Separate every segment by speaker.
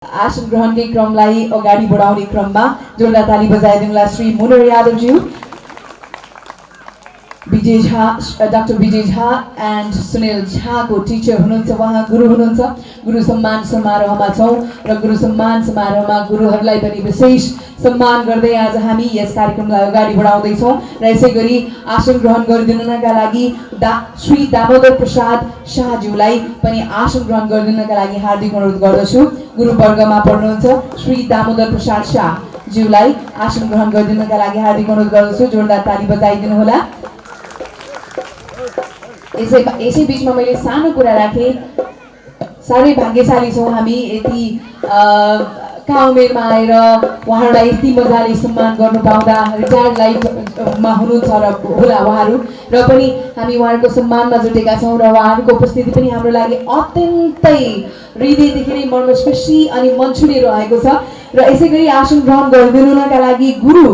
Speaker 1: आसन ग्रहणकै क्रमलाई अगाडि बढाउने क्रममा जोरदार ताली बजाइदिनुला श्री मुनर यादवज्यू, विजय झा, डाक्टर विजय झा एन्ड सुनिल झाको टिचर हुनुहुन्छ, उहाँ गुरु हुनुहुन्छ। गुरु सम्मान समारोहमा छौँ र गुरु सम्मान समारोहमा गुरुहरूलाई पनि विशेष सम्मान गर्दै आज हामी यस कार्यक्रमलाई अगाडि बढाउँदैछौँ र यसै गरी आसन ग्रहण गरिदिनका लागि श्री दामोदर प्रसाद शाहज्यूलाई पनि आसन ग्रहण गरिदिनका लागि हार्दिक अनुरोध गर्दछु। गुरुवर्गमा पढ्नुहुन्छ श्री दामोदर प्रसाद शाहज्यूलाई आसन ग्रहण गरिदिनका लागि हार्दिक अनुरोध गर्दछु। जोरदार ताली बजाइदिनु होला। यसै बिचमा मैले सानो कुरा राखेँ, साह्रै भाग्यशाली छौँ हामी यति कहाँ उमेरमा आएर उहाँहरूलाई यति मजाले सम्मान गर्नु पाउँदा। रिटायर्ड लाइफमा हुनुहुन्छ र होला उहाँहरू, र पनि हामी उहाँहरूको सम्मानमा जुटेका छौँ र उहाँहरूको उपस्थिति पनि हाम्रो लागि अत्यन्तै हृदयदेखि नै मर्मस्पर्शी अनि मन छुने रहेको छ। र यसै गरी आसन ग्रहण गरिदिनुका लागि गुरु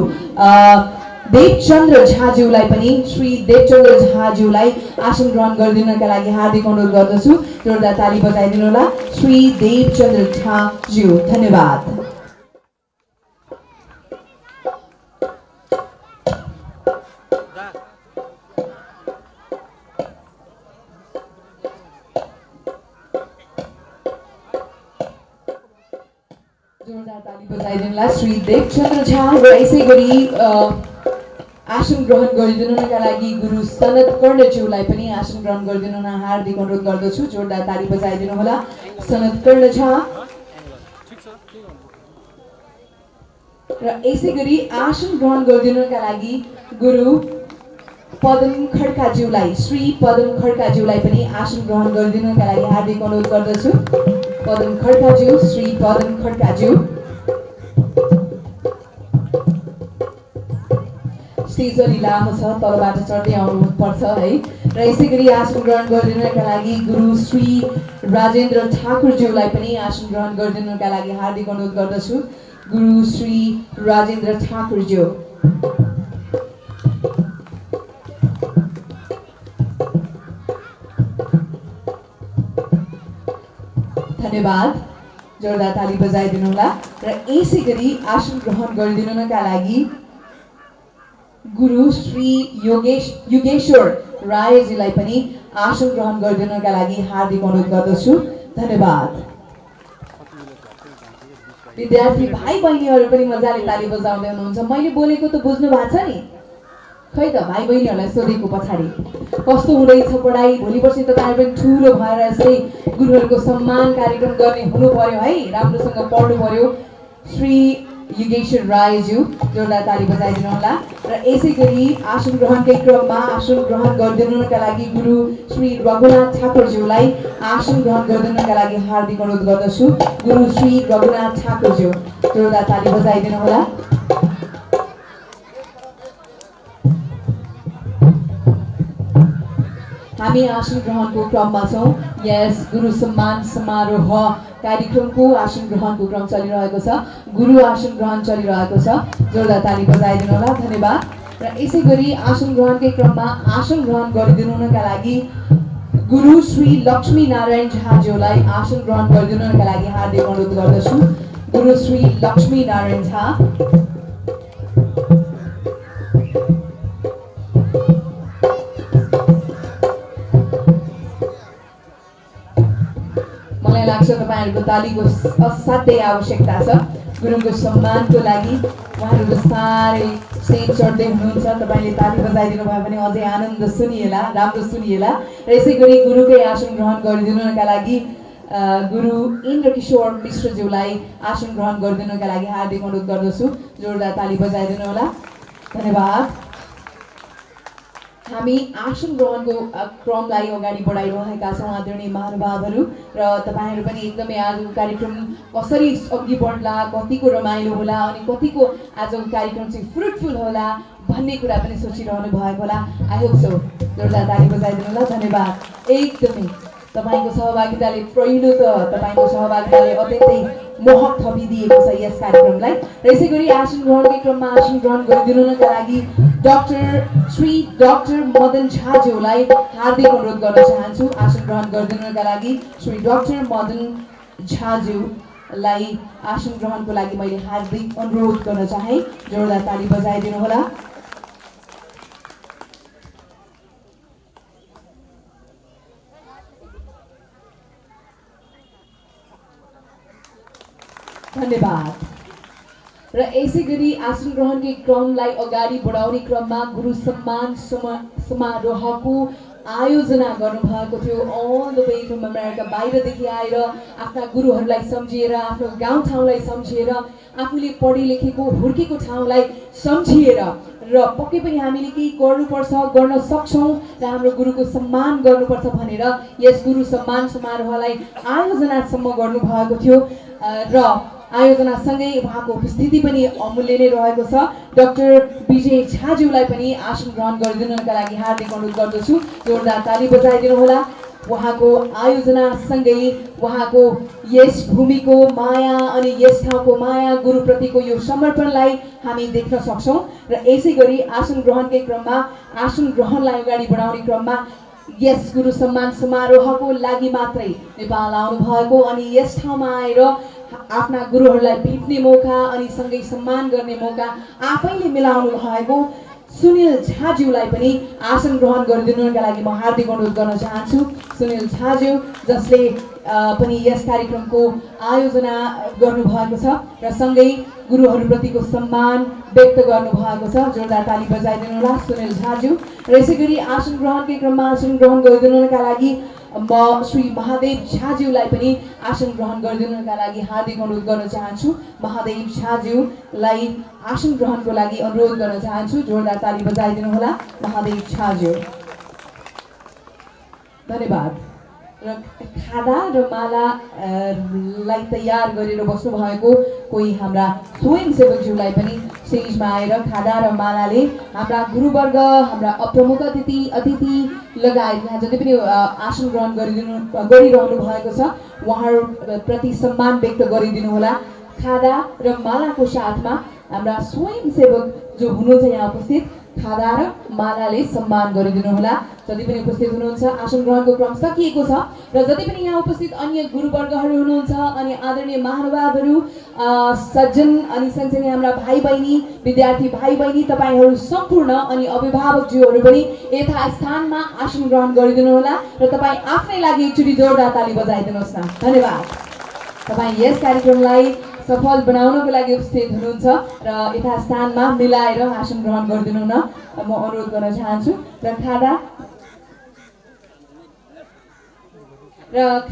Speaker 1: देवचन्द्र झाज्यूलाई पनि श्री देवचन्द्र झाज्यूलाई आसन ग्रहण गरिदिनका लागि हार्दिक अनुरोध गर्दछु। जोरदार ताली बजाइदिनु होला श्री देवचन्द्र झाज्यू, धन्यवाद। जोरदार ताली बजाइदिनु होला श्री देवचन्द्र झा। र यसै गरी आसन ग्रहण गरिदिनुका लागि गुरु सनत कर्णज्यूलाई पनि आसन ग्रहण गरिदिन हार्दिक अनुरोध गर्दछु। जोरदार ताली बजाइदिनु होला सनत कर्ण झा। र यसै गरी आसन ग्रहण गरिदिनुका लागि गुरु पदम खड्काज्यूलाई, श्री पदम खड्काज्यूलाई पनि आसन ग्रहण गरिदिनुका लागि हार्दिक अनुरोध गर्दछु। पदम खड्काज्यू, श्री पदम खड्काज्यू। स्टेज अलि लामो छ, तलबाट चढ्दै आउनुपर्छ है। र यसै गरी आसन ग्रहण गरिदिनका लागि गुरु श्री राजेन्द्र ठाकुरज्यूलाई पनि आसन ग्रहण गरिदिनका लागि हार्दिक अनुरोध गर्दछु। गुरु श्री राजेन्द्र ठाकुरज्यू। धन्यवाद। जोरदार ताली बजाइदिनु होला। र यसै गरी आसन ग्रहण गरिदिनका लागि गुरु श्री योगेश्वर रायजीलाई पनि आसन ग्रहण गरिदिनका लागि हार्दिक अनुरोध गर्दछु। धन्यवाद। विद्यार्थी भाइ बहिनीहरू पनि मजाले ताली बजाउँदै हुनुहुन्छ। मैले बोलेको त बुझ्नु भएको छ नि? खै त भाइ बहिनीहरूलाई सोधेको पछाडि कस्तो हुँदैछ पढाइ? भोलि पर्सि त तपाईँ पनि ठुलो भएर यस्तै गुरुहरूको सम्मान कार्यक्रम गर्ने हुनु पर्यो है, राम्रोसँग पढ्नु पर्यो। श्री योगेश्वर रायज्यू, जोरदार ताली बजाइदिनु होला। र यसै गरी आसन ग्रहणकै क्रममा आसन ग्रहण गरिदिनुका लागि गुरु श्री रघुनाथ ठाकुरज्यूलाई आसन ग्रहण गरिदिनुका लागि हार्दिक अनुरोध गर्दछु। गुरु श्री रघुनाथ ठाकुरज्यू, जोरदार ताली बजाइदिनु होला। हामी आसन ग्रहणको क्रममा छौँ। यस गुरु सम्मान समारोह कार्यक्रमको आसन ग्रहणको क्रम चलिरहेको छ। गुरु आसन ग्रहण चलिरहेको छ। जोरदार ताली बजाइदिनु होला। धन्यवाद। र यसै गरी आसन ग्रहणकै क्रममा आसन ग्रहण गरिदिनुका लागि गुरु श्री लक्ष्मी नारायण झाज्यूलाई आसन ग्रहण गरिदिनुका लागि हार्दिक अनुरोध गर्दछु। गुरु श्री लक्ष्मी नारायण झा। लाग्छ तपाईँहरूको तालीको असाध्यै आवश्यकता छ। गुरुको सम्मानको लागि उहाँहरू साह्रै स्टेज चढ्दै हुनुहुन्छ। तपाईँले ताली बजाइदिनु भयो भने अझै आनन्द सुनिएला, राम्रो सुनिएला। र यसै गरी गुरुकै आसन ग्रहण गरिदिनुका लागि गुरु इन्द्रकिशोर मिश्रज्यूलाई आसन ग्रहण गरिदिनुका लागि हार्दिक अनुरोध गर्दछु। जोरदार ताली बजाइदिनु होला। धन्यवाद। हामी आसन ग्रहणको क्रमलाई अगाडि बढाइरहेका छौँ आदरणीय महानुभावहरू, र तपाईँहरू पनि एकदमै आजको कार्यक्रम कसरी अघि बढ्ला, कतिको रमाइलो होला अनि कतिको आजको कार्यक्रम चाहिँ फ्रुटफुल होला भन्ने कुरा पनि सोचिरहनु भएको होला। I hope so. जोरदार ताली बजाइदिनु होला। धन्यवाद। एकदमै तपाईँको सहभागिताले पहिलो त तपाईँको सहभागिताले अत्यन्तै मोहक थपिदिएको छ यस कार्यक्रमलाई। र यसै गरी आसन ग्रहणकै क्रममा आसन ग्रहण गरिदिनुका लागि श्री डाक्टर मदन झाज्यूलाई हार्दिक अनुरोध गर्न चाहन्छु। आसन ग्रहण गरिदिनुका लागि श्री डाक्टर मदन झाज्यू लाई आसन ग्रहणको लागि मैले हार्दिक अनुरोध गर्न चाहे। जोरदार ताली बजाइदिनु होला। धन्यवाद। र यसै गरी आसन ग्रहणकै क्रमलाई अगाडि बढाउने क्रममा गुरु सम्मान समारोहको आयोजना गर्नुभएको थियो। All the way from America, बाहिरदेखि आएर आफ्ना गुरुहरूलाई सम्झिएर, आफ्नो गाउँठाउँलाई सम्झिएर, आफूले पढे लेखेको हुर्केको ठाउँलाई सम्झिएर र पक्कै पनि हामीले केही गर्नुपर्छ, गर्न सक्छौँ र हाम्रो गुरुको सम्मान गर्नुपर्छ भनेर यस गुरु सम्मान समारोहलाई आयोजनासम्म गर्नुभएको थियो। र आयोजनासँगै उहाँको उपस्थिति पनि अमूल्य नै रहेको छ। डाक्टर विजय झाज्यूलाई पनि आसन ग्रहण गरिदिनुका लागि हार्दिक अनुरोध गर्दछु। जोरदार ताली बजाइदिनु होला। उहाँको आयोजनासँगै उहाँको यस भूमिको माया अनि यस ठाउँको माया, गुरुप्रतिको यो समर्पणलाई हामी देख्न सक्छौँ। र यसै गरी आसन ग्रहणकै क्रममा, आसन ग्रहणलाई अगाडि बढाउने क्रममा यस गुरु सम्मान समारोहको लागि मात्रै नेपाल आउनुभएको अनि यस ठाउँमा आएर आफ्ना गुरुहरूलाई भेट्ने मौका अनि सँगै सम्मान गर्ने मौका आफैले मिलाउनु भएको सुनिल झाज्यूलाई पनि आसन ग्रहण गरिदिनुका लागि म हार्दिक अनुरोध गर्न चाहन्छु। सुनिल झाज्यू जसले पनि यस कार्यक्रमको आयोजना गर्नुभएको छ र सँगै गुरुहरूप्रतिको सम्मान व्यक्त गर्नुभएको छ। जोरदार ताली बजाइदिनु होला सुनिल झाज्यू। र यसै गरी आसन ग्रहणकै क्रममा आसन ग्रहण गरिदिनुका लागि म श्री महादेव झाज्यूलाई पनि आसन ग्रहण गरिदिनुका लागि हार्दिक अनुरोध गर्न चाहन्छु। महादेव झाज्यूलाई आसन ग्रहणको लागि अनुरोध गर्न चाहन्छु। जोरदार ताली बजाइदिनु होला महादेव झाज्यू। धन्यवाद। र खादा र माला लाई तयार गरेर बस्नु भएको कोही हाम्रा स्वयंसेवकज्यूलाई पनि स्टेजमा आएर खादा र मालाले हाम्रा गुरुवर्ग, हाम्रा प्रमुख अतिथि लगायत यहाँ जति पनि आसन ग्रहण गरिरहनु भएको छ उहाँहरूप्रति सम्मान व्यक्त गरिदिनु होला। खादा र मालाको साथमा हाम्रा स्वयंसेवक जो हुनुहुन्छ यहाँ उपस्थित, खादा र मालाले सम्मान गरिदिनु होला। जति पनि उपस्थित हुनुहुन्छ, आसन ग्रहणको क्रम सकिएको छ र जति पनि यहाँ उपस्थित अन्य गुरुवर्गहरू हुनुहुन्छ अनि आदरणीय महानुभावहरू, सज्जन अनि सँगसँगै हाम्रा भाइ बहिनी, विद्यार्थी भाइ बहिनी, तपाईँहरू सम्पूर्ण अनि अभिभावकज्यूहरू पनि यथास्थानमा आसन ग्रहण गरिदिनु होला र तपाईँ आफ्नै लागि एकचोटि जोरदार ताली बजाइदिनुहोस् न। धन्यवाद। तपाईँ यस कार्यक्रमलाई सफल बनाउनको लागि उपस्थित हुनुहुन्छ र यथास्थानमा मिलाएर आसन ग्रहण गरिदिनु न म अनुरोध गर्न चाहन्छु। र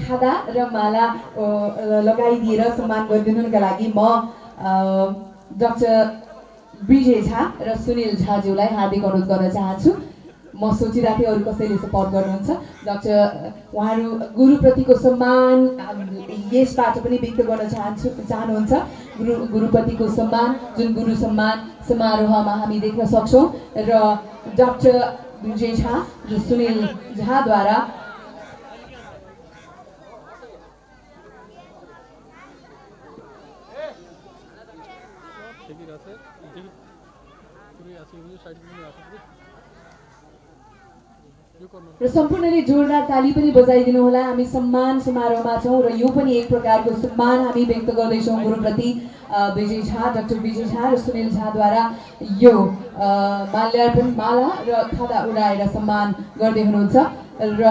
Speaker 1: खादा र माला लगाइदिएर सम्मान गरिदिनुका लागि म डाक्टर विजय झा र सुनिल झाज्यूलाई हार्दिक अनुरोध गर्न चाहन्छु। म सोचिरहेको थिएँ अरू कसैले सपोर्ट गर्नुहुन्छ। डाक्टर उहाँहरू गुरुप्रतिको सम्मान यसबाट पनि व्यक्त गर्न चाहनुहुन्छ। गुरुप्रतिको सम्मान, जुन गुरु सम्मान समारोहमा हामी देख्न सक्छौँ र डाक्टर विजय झा र सुनिल झाद्वारा र सम्पूर्णले जोरदार ताली पनि बजाइदिनु होला। हामी सम्मान समारोहमा छौँ र यो पनि एक प्रकारको सम्मान हामी व्यक्त गर्दैछौँ गुरुप्रति। विजय झा, डाक्टर विजय झा र सुनिल झाद्वारा यो माल्यार्पण, माला र खादा उडाएर सम्मान गर्दै हुनुहुन्छ र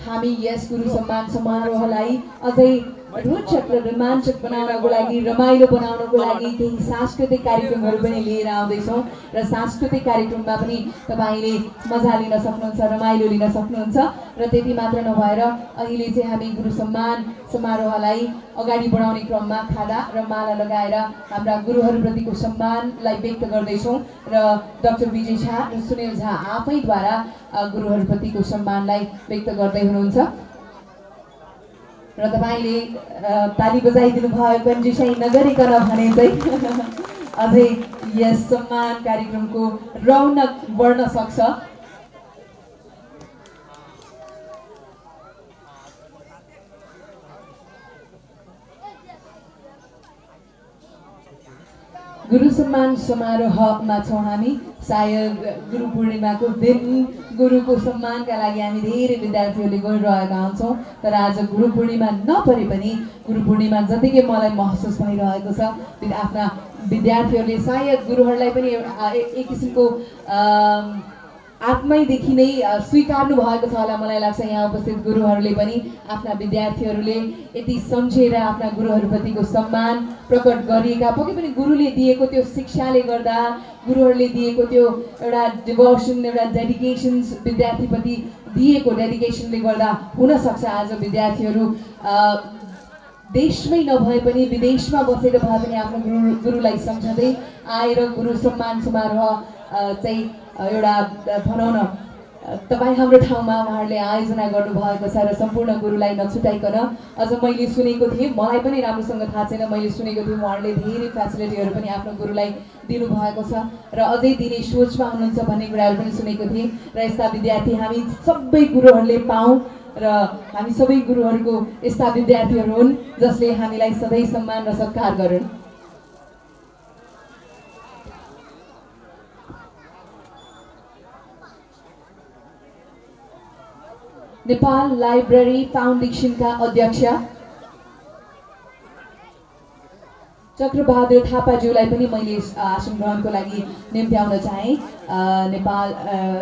Speaker 1: हामी यस गुरु सम्मान समारोहलाई अझै रोचक र रोमाञ्चक बनाउनको लागि, रमाइलो बनाउनको लागि केही सांस्कृतिक कार्यक्रमहरू पनि लिएर आउँदैछौँ र सांस्कृतिक कार्यक्रममा पनि तपाईँले मजा लिन सक्नुहुन्छ, रमाइलो लिन सक्नुहुन्छ। र त्यति मात्र नभएर अहिले चाहिँ हामी गुरु सम्मान समारोहलाई अगाडि बढाउने क्रममा खादा र माला लगाएर हाम्रा गुरुहरूप्रतिको सम्मानलाई व्यक्त गर्दैछौँ र डाक्टर विजय झा र सुनिल झा आफैद्वारा गुरुहरूप्रतिको सम्मानलाई व्यक्त गर्दै हुनुहुन्छ। र तपाईँले ताली बजाइदिनु भयो कन्जुसाइ नगरिकन भने चाहिँ अझै यस सम्मान कार्यक्रमको रौनक बढ्न सक्छ। गुरु सम्मान समारोहमा छौँ हामी। सायद गुरु पूर्णिमाको दिन गुरुको सम्मानका लागि हामी धेरै विद्यार्थीहरूले गरिरहेका हुन्छौँ। तर आज गुरु पूर्णिमा नपरे पनि गुरु पूर्णिमा जतिकै मलाई महसुस भइरहेको छ आफ्ना विद्यार्थीहरूले सायद गुरुहरूलाई पनि एक किसिमको आत्मैदेखि नै स्वीकार्नु भएको छ होला। मलाई लाग्छ यहाँ उपस्थित गुरुहरूले पनि आफ्ना विद्यार्थीहरूले यति सम्झेर आफ्ना गुरुहरूप्रतिको सम्मान प्रकट गरिएका, पक्कै पनि गुरुले दिएको त्यो शिक्षाले गर्दा, गुरुहरूले दिएको त्यो एउटा डिभोसन, एउटा डेडिकेसन विद्यार्थीप्रति दिएको डेडिकेसनले गर्दा हुनसक्छ आज विद्यार्थीहरू देशमै नभए पनि विदेशमा बसेर भए पनि आफ्नो गुरुलाई सम्झँदै आएर गुरु सम्मान समारोह चाहिँ एउटा भनौँ न तपाईँ हाम्रो ठाउँमा उहाँहरूले आयोजना गर्नुभएको छ र सम्पूर्ण गुरुलाई नछुटाइकन अझ मैले सुनेको थिएँ, मलाई पनि राम्रोसँग थाहा छैन, मैले सुनेको थिएँ उहाँहरूले धेरै फेसिलिटीहरू पनि आफ्नो गुरुलाई दिनुभएको छ र अझै दिने सोचमा हुनुहुन्छ भन्ने कुराहरू पनि सुनेको थिएँ। र यस्ता विद्यार्थी हामी सबै गुरुहरूले पाऊँ र हामी सबै गुरुहरूको यस्ता विद्यार्थीहरू हुन् जसले हामीलाई सधैँ सम्मान र सत्कार गरून्। नेपाल लाइब्रेरी फाउन्डेसनका अध्यक्ष चक्रबहादुर थापाज्यूलाई पनि मैले आसन ग्रहणको लागि निम्त्याउन चाहेँ। नेपाल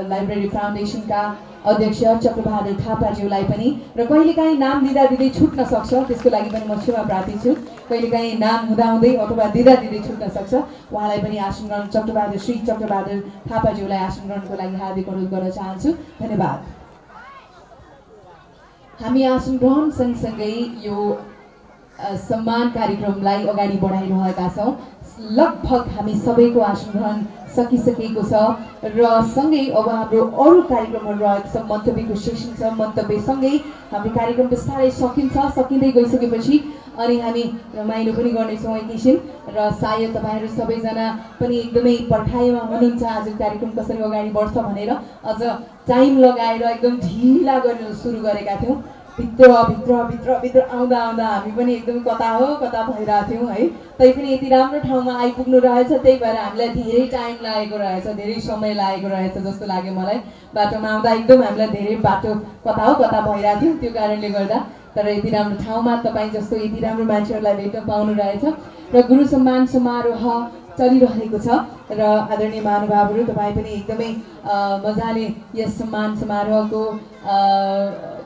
Speaker 1: लाइब्रेरी फाउन्डेसनका अध्यक्ष चक्रबहादुर थापाज्यूलाई पनि, र कहिलेकाहीँ नाम दिँदा दिँदै छुट्न सक्छ, त्यसको लागि पनि म क्षमा प्रार्थी छु। कहिलेकाहीँ नाम हुँदाहुँदै अथवा दिँदा दिँदै छुट्न सक्छ। उहाँलाई पनि आसन ग्रहण श्री चक्रबहादुर थापाज्यूलाई आसन ग्रहणको लागि हार्दिक अनुरोध गर्न चाहन्छु। धन्यवाद। हामी आसन ग्रहण सँगसँगै यो सम्मान कार्यक्रमलाई अगाडि बढाइरहेका छौँ। लगभग हामी सबैको आसन ग्रहण सकिसकेको छ र सँगै अब हाम्रो अरू कार्यक्रमहरू रहेको छ। मन्तव्यको सेसन छ, मन्तव्यसँगै हाम्रो कार्यक्रम बिस्तारै सकिँदै गइसकेपछि अनि हामी रमाइलो पनि गर्नेछौँ एकैछिन। र सायद तपाईँहरू सबैजना पनि एकदमै पर्खाइमा हुनुहुन्छ आज कार्यक्रम कसरी अगाडि बढ्छ भनेर। अझ टाइम लगाएर एकदम ढिला गरेर सुरु गरेका थियौँ। भित्र आउँदा हामी पनि एकदम कता हो कता भइरहेको थियौँ है। तैपनि यति राम्रो ठाउँमा आइपुग्नु रहेछ, त्यही भएर हामीलाई धेरै टाइम लागेको रहेछ, धेरै समय लागेको रहेछ जस्तो लाग्यो मलाई। बाटोमा आउँदा एकदम हामीलाई धेरै बाटो कता हो कता भइरहेको थियो, त्यो कारणले गर्दा। तर यति राम्रो ठाउँमा तपाईँ जस्तो यति राम्रो मान्छेहरूलाई भेट्न पाउनु रहेछ र गुरु सम्मान समारोह चलिरहेको छ। र आदरणीय महानुभावहरू तपाईँ पनि एकदमै मजाले यस सम्मान समारोहको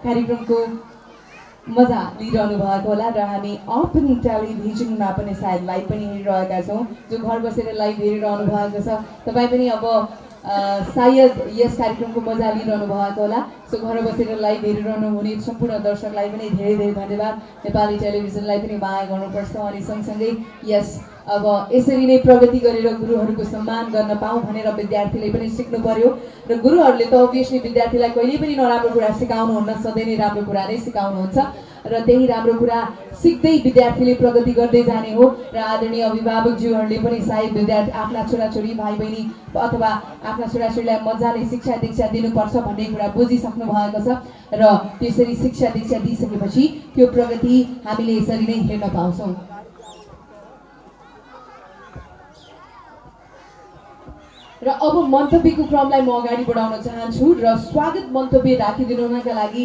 Speaker 1: कार्यक्रमको मजा लिइरहनु भएको होला। र हामी ओपन टेलिभिजनमा पनि सायद लाइभ पनि हेरिरहेका छौँ। जो घर बसेर लाइभ हेरिरहनु भएको छ तपाईँ पनि अब सायद यस कार्यक्रमको मजा लिइरहनु भएको होला। सो घर बसेर लाइभ हेरिरहनु हुने सम्पूर्ण दर्शकलाई पनि धेरै धेरै धन्यवाद। नेपाली टेलिभिजनलाई पनि माया गर्नुपर्छ। अनि सँगसँगै यस अब यसरी नै प्रगति गरेर गुरुहरूको सम्मान गर्न पाऊँ भनेर विद्यार्थीले पनि सिक्नु पर्यो। र गुरुहरूले त अभियसली विद्यार्थीलाई कहिले पनि नराम्रो कुरा सिकाउनुहुन्न, सधैँ नै राम्रो कुरा नै सिकाउनुहुन्छ। र त्यही राम्रो कुरा सिक्दै विद्यार्थीले प्रगति गर्दै जाने हो। र आदरणीय अभिभावकज्यूहरूले पनि सायद विद्यार्थी आफ्ना छोराछोरी भाइ बहिनी अथवा आफ्ना छोराछोरीलाई मजाले शिक्षा दीक्षा दिनुपर्छ भन्ने कुरा बुझिसक्नु भएको छ। र त्यसरी शिक्षा दीक्षा दिइसकेपछि त्यो प्रगति हामीले यसरी नै हेर्न पाउँछौँ। र अब मन्तव्यको क्रमलाई म अगाडि बढाउन चाहन्छु र स्वागत मन्तव्य राखिदिनुका लागि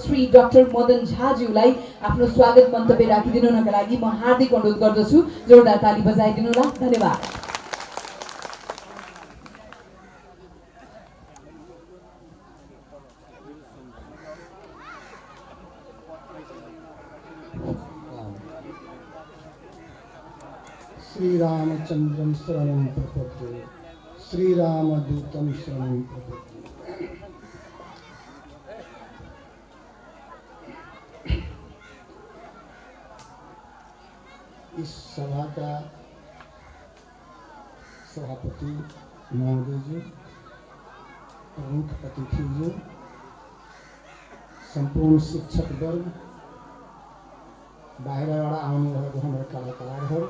Speaker 1: श्री डाक्टर मदन झाज्यूलाई आफ्नो स्वागत मन्तव्य राखिदिनुका लागि म हार्दिक अनुरोध गर्दछु। जोरदार ताली बजाइदिनुहोला। धन्यवाद।
Speaker 2: श्री रामचंद्रम शरणं प्रपद्ये श्री रामदूतम शरणं प्रपद्ये। इस सभा का सभापति महोदय जी, प्रमुख अतिथि जी, संपूर्ण शिक्षक वर्ग, बाहिरबाट आउनुभएको हाम्रो कलाकारहरू,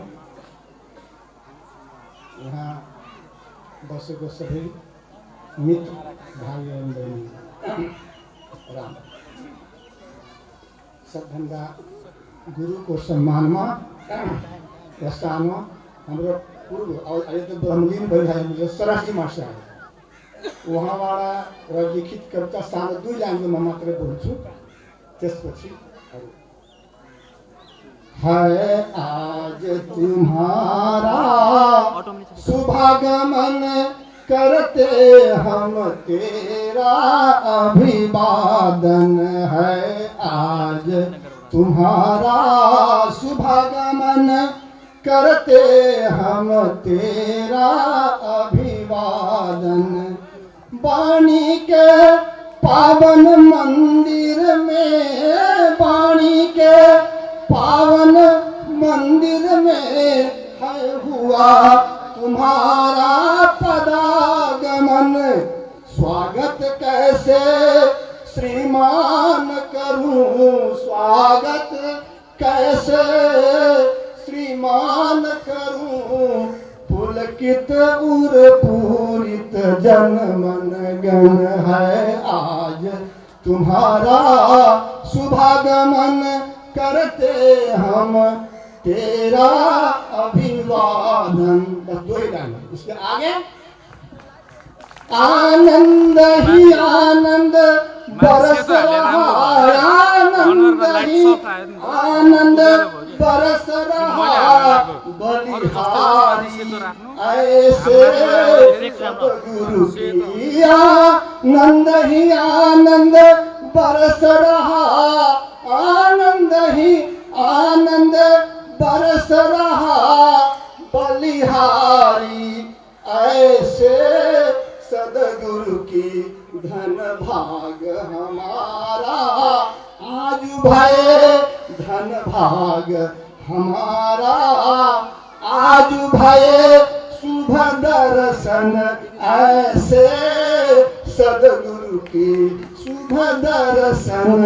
Speaker 2: यहाँ बसेको सबै मित्र भाइ एवं बहिनी, राम सबभन्दा गुरुको सम्मानमा प्रस्थानमा हाम्रो पूर्व अहिले त ब्रह्मलीन भइरहेको सरासी मार्छ उहाँबाट र लिखित कविता सानो 2 लाइनमा मात्रै बोल्छु त्यसपछि है आज तुम्हारा शुभागमन करते हम तेरा अभिवादन है आज तुम्हारा शुभागमन करते हम तेरा अभिवादन वाणी के पावन मंदिर में वाणी के पावन मंदिर में है हुआ तुम्हारा पदागमन स्वागत कैसे श्रीमान करूं स्वागत कैसे श्रीमान करूं पुलकित उर पूरित जन मन गण है आज तुम्हारा शुभागमन करते हम तेरा अभिवादन। बस 2 ही लाइन इसके आगे आनंद ही आनंद बरस रहा आनंद ही आनंद बरस रहा बलिहारी ऐसे गुरु की आनंद ही आनंद बरस रहा आनंद ही आनंद बरस रहा बलिहारी ऐसे सदगुरु की धन भाग हमारा आज भय धन भाग हमारा आज भय शुभ दर्शन ऐसे सदगुरु की शुभ दर्शन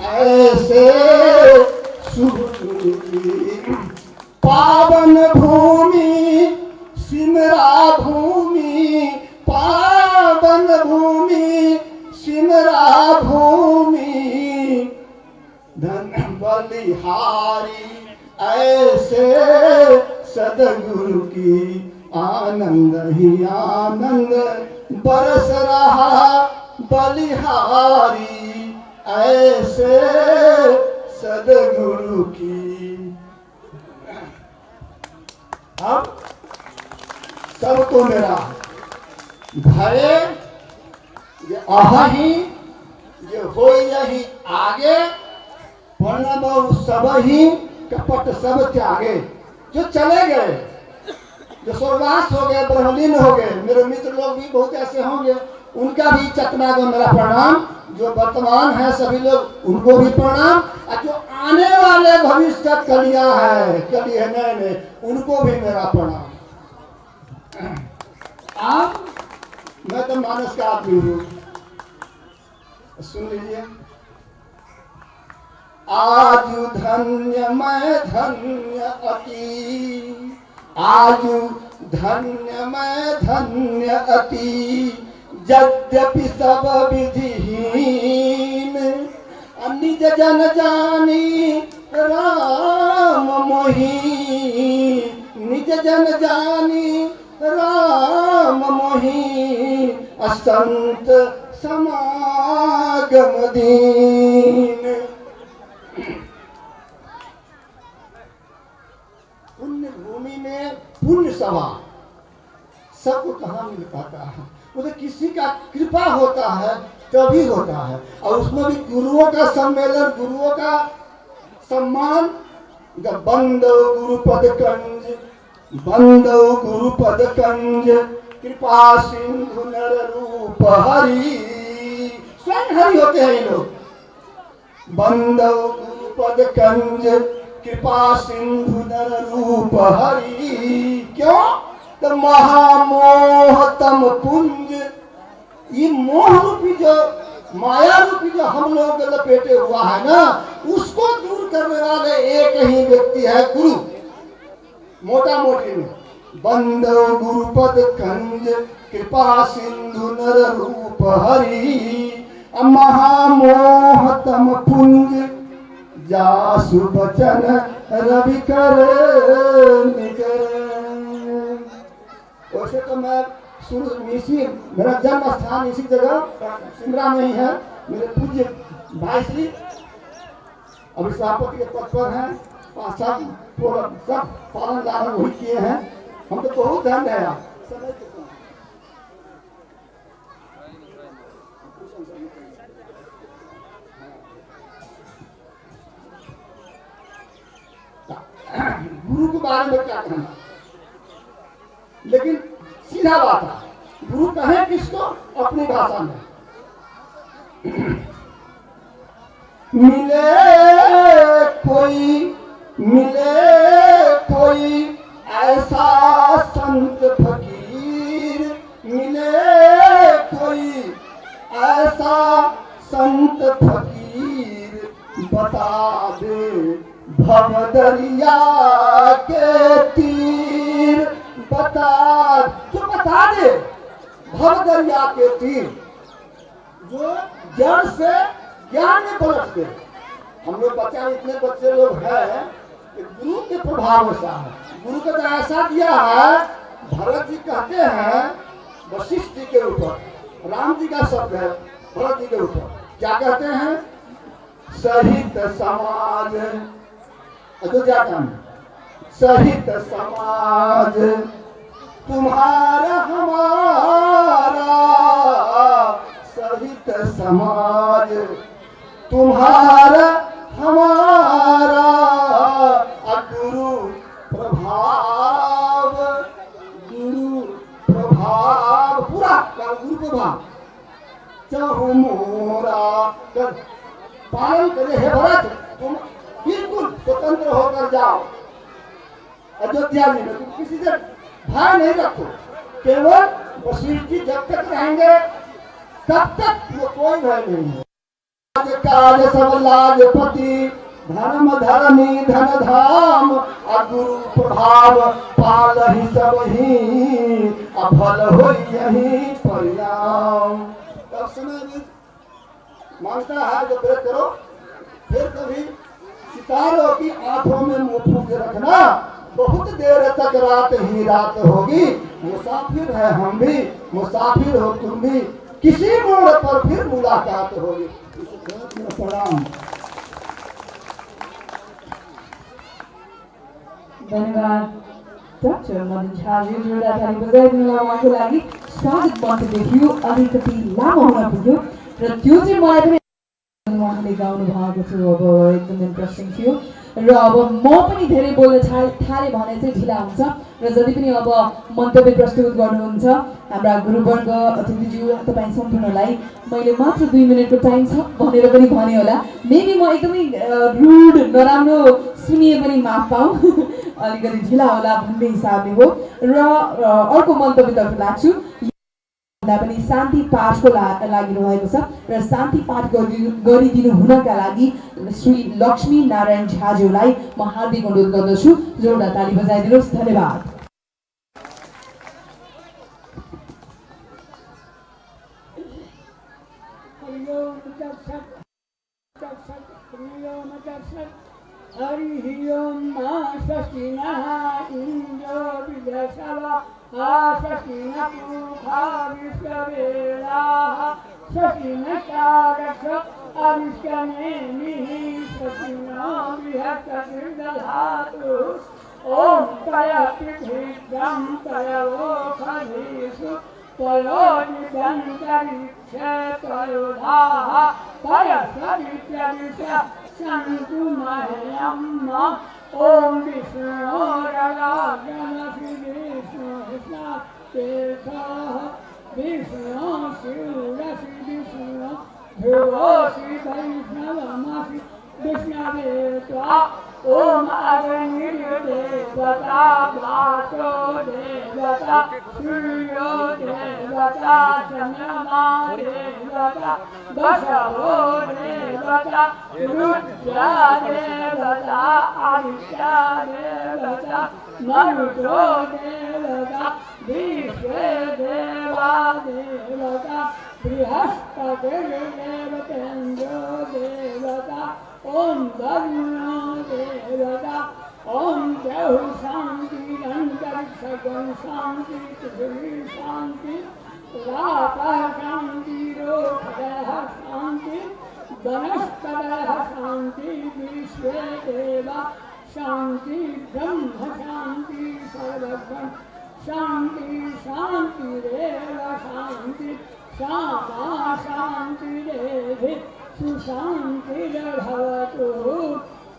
Speaker 2: ऐसे शुभ की पावन भूमि सिमरा भूमि पावन भूमि सिमरा भूमि धन बलिहारी ऐसे सदगुरु की आनंद ही आनंद बरस रहा बलिहारी ऐसे सदगुरु की। अब सबको मेरा भय ये अहि ये हो यही आगे पढ़ना सब ही कपट सब त्यागे जो चले गए जो स्वर्गवास हो गए ब्रह्मलीन हो गए मेरे मित्र लोग भी बहुत ऐसे होंगे उनका भी चकना को मेरा प्रणाम जो वर्तमान है सभी लोग उनको भी प्रणाम और जो आने वाले भविष्य कलिया है कली है नए उनको भी मेरा प्रणाम। आप मैं तो मानस का आदमी हूँ सुन लीजिए आजु धन्य मैं धन्य अति आजु धन्य मैं धन्य अति यद्यपि सब विधिहीन निज जन जानी राम मोही निज जन जानी राम मोही असंत समागम दीन। पुण्य भूमि में पुण्य सभा सबको कहाँ मिल पाता है वो तो किसी का कृपा होता है तभी होता है और उसमें भी गुरुओं का सम्मेलन गुरुओं का सम्मान बंदो गुरुपद कंज बंदो गुरुपद कंज कृपा सिंधु नर रूप हरि स्वयं हरि होते हैं ये लोग बंदो गुरुपद कंज कृपा सिंधु नर रूप हरि क्यों तो महामोहतम पुंज ये मोह रूपी जो माया रूपी जो हम लोग लपेटे हुआ है ना उसको दूर करने वाले एक ही व्यक्ति है गुरु मोटा मोटी में बंदो गुरुपद कंज कृपा सिंधु नर रूप हरि महामोहतम पुंज जासु बचन रवि कर निकर तो मैं शुरू इसी मेरा जन्म स्थान इसी जगह सिमरा में ही है। मेरे पूज्य भाई श्री अभी सभापति के पद पर हैं, सब पालन लालन वही किए हैं। हम तो बहुत धन्य है आप गुरु के बारे में क्या कहना, लेकिन सीधा बात है, गुरु कहे किसको अपनी भाषा में। मिले कोई ऐसा संत फकीर, मिले कोई ऐसा संत फकीर, बता दे भव दरिया के तीर, बता दे भव दरिया के तीर, जो जड़ से ज्ञान में पलटते। हम लोग इतने बच्चे लोग हैं कि गुरु के प्रभाव ऐसा है, गुरु का तो ऐसा दिया है। भरत जी कहते हैं वशिष्ठ जी के ऊपर, राम जी का शब्द है भरत जी के ऊपर, क्या कहते हैं? सहित समाज, अयोध्या का सहित समाज तुम्हारा हमारा, सहित समाज तुम्हारा हमारा, गुरु प्रभाव पूरा गुरु प्रभाव चाहू मोरा कर पालन करे। हे भरत, तुम बिल्कुल स्वतंत्र होकर जाओ अयोध्या जी में, तुम किसी से भय नहीं रखो। केवल वशिष्ठ जी जब तक रहेंगे तब तक वो कोई भय नहीं है। काज सब लाजपति, धर्म धर्मी धन धाम, गुरु प्रभाव पाल ही सब ही, अफल हो यही परिणाम। तब समय भी मांगता है जो व्रत करो, फिर कभी सितारों की आंखों में मुंह फूंके रखना, बहुत देर तक रात ही रात होगी। मुसाफिर है हम भी, मुसाफिर हो तुम भी, किसी मोड़ पर फिर मुलाकात होगी। प्रणाम।
Speaker 1: धन्यवाद डाक्टर मदन झाजी, जोरदार ताली बजाइदिनुलाई उहाँको लागि। स्वागत मञ्चदेखि अलिकति लामो हुन पुग्यो र त्यो चाहिँ मलाई पनि उहाँले गाउनु भएको थियो। अब एकदम इन्ट्रेस्टिङ थियो र अब म पनि धेरै बोल्न थालेँ भने चाहिँ ढिला हुन्छ र जति पनि अब मन्तव्य प्रस्तुत गर्नुहुन्छ हाम्रा गुरुवर्ग अतिथिज्यू तपाईँ सम्पूर्णलाई मैले मात्र 2 मिनटको टाइम छ भनेर पनि भने होला। मेबी म एकदमै रुड नराम्रो सुनिए पनि माफ पाऊँ, अलिकति ढिला होला भन्ने हिसाबले हो। र अर्को मन्तव्यतर्फ लाग्छु, पनि शान्ति पाठको लागि रहेको छ र शान्ति पाठ गरिदिनु हुनका लागि श्री लक्ष्मी नारायण झाज्यूलाई म हार्दिक अनुरोध गर्दछु। जोरदार ताली बजाइदिनुहोस्। धन्यवाद।
Speaker 3: हरि ओम शशिना इंद्रो विदशवा शशिना पूर्वा विश्ववेला शशिना कारक अविष्कनेमिः शशिना बृहस्पतिर्दधातु ओम तया पृथिव्यां तयोखनिषु तयो निदन्तरिक्षे तयोधाः तय सवित्यदिशा सन्तु मह्यम्। ओम विष्णोरगागमसि विष्णुस्नातेथः विष्णु शिवरसि विष्णु ध्रुवोऽसि वैष्णवमसि विष्णवे त्वा। ओम अग्निर्देवता वाचो देवता सूर्यो देवता चन्द्रमा देवता वसवो देवता रुद्रा देवता आदित्य देवता मरुतो देवता विश्वे देवा देवता बृहस्पतिर्देवतेन्द्रो देवता ओम वरुणो देवता ओम देव शांति अंतरिक्ष गण शांति पृथ्वी शांति रापः शांति रोषः शांति वनस्पतयः शांति विश्वे देवा शांति ब्रह्म शांति सर्वगण शांति शांतिरेव शांति सामा शांतिरेधि सुशांतिर्भवतु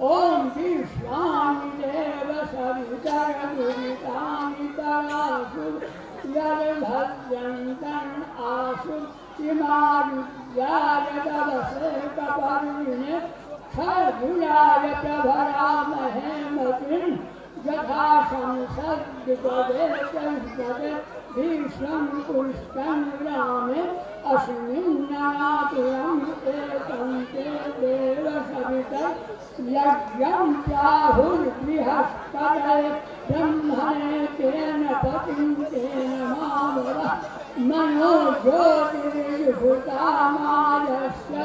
Speaker 3: ओम विश्वानि देव सवितरदुरितानि तरासु यद्भद्रन्तन् आसु इमारुद्याय तवसे कपर्णिने खर्जुयाय प्रभरामहे मतिम् यथा संसद्विपदे भीष्मं पुष्टं रामे अस्मिन्नातुरम् एकं ते देव सवितः यज्ञं प्राहुर्बृहस्पतये ब्रह्मणे तेन पतिं तेन मामवः मनो ज्योतिर्युभुतामायस्य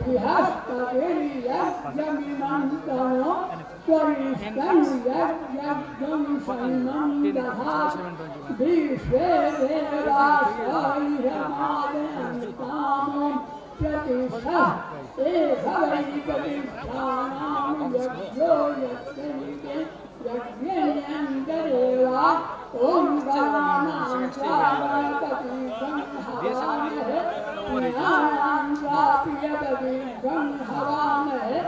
Speaker 3: बृहस्पतिर्यज्ञमिमं तनो त्वरिष्ठं यज्ञं सन्नं दधातु विश्वे देवाश्रयमादयन्तामं प्रतिष्ठा एकवैकतिष्ठानां यज्ञो यज्ञनिके यज्ञेन्द्रदेवा ॐ गणानां स्वागणपतिं हवामहे ज्ञानां स्वाप्यपतिं हवामहे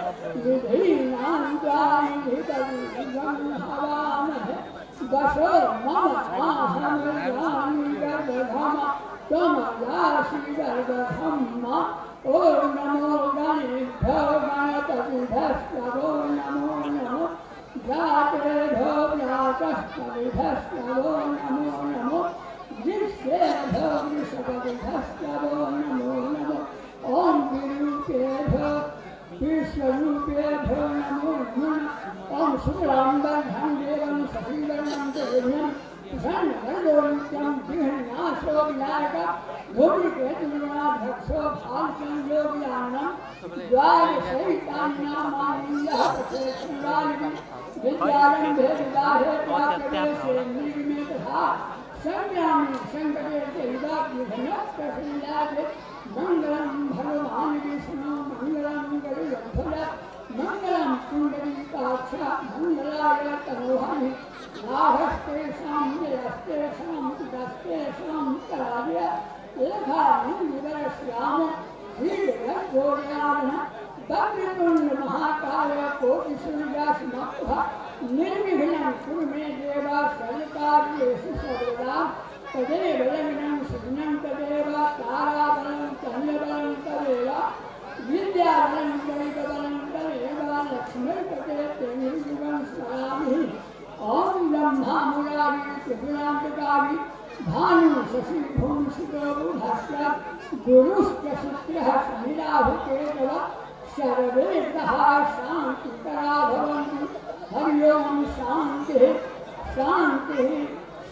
Speaker 3: विधीनां स्वामिधिपतिं हवामहे वशो मम आहमजामि गर्भधाम त्वमयासि गर्भधम्म ॐ नमो गणेभ्यो गणपतिभ्यश्च नमो नमो जातेभ्यो व्यासस्तविभ्यश्च नमो नमो विश्वेभ्यो वृषभतिभ्यश्च नमो नमो ॐ विरूपेभ्यो विश्वरूपेभ्यो नमो नमः ॐ शुक्लाम्बरधं देवं शशिवर्णं तेभ्यं धन्वन्तोनित्यं जिह्नासो विनायक धूलिकेतुर्नाभक्षो भासं योगियानं द्वादशैतान्यामानि यः पठेत्सुरालिं विद्यारम्भे विदाहे प्राप्तदेशे निर्मे तथा संग्रामे संकटे चैवाग्निघ्नप्रसन्नादे मङ्गलं भगवान् विष्णु मङ्गलं गरुडध्वज मङ्गलं कुण्डलीकाक्ष मङ्गलाय तनोहरि नाभस्तेषां जयस्तेषां पितस्तेषां कराय लेखानिवरश्याम वीरगोर्यानः वक्रतुण्डमहाकाय कोटिसूर्यासमप्रभा निर्विघ्नं कुरु मे देव सर्वकार्येषु सर्वदा तदेव लग्नं सुग्नं तदेव ताराबलं चन्द्रबलं तदेव विद्याबलं दैवबलं तदेव लक्ष्मीपते तेन स्मरामि ॐ ब्रह्मा मुरारी त्रिपुरान्तकारी भानु शशि भूषितो बुधश्च गुरुश्च शुक्रः शनिराहुकेतव सर्वेदः शान्तिकरा भवन्तु हरि ओम शान्तिः शान्तिः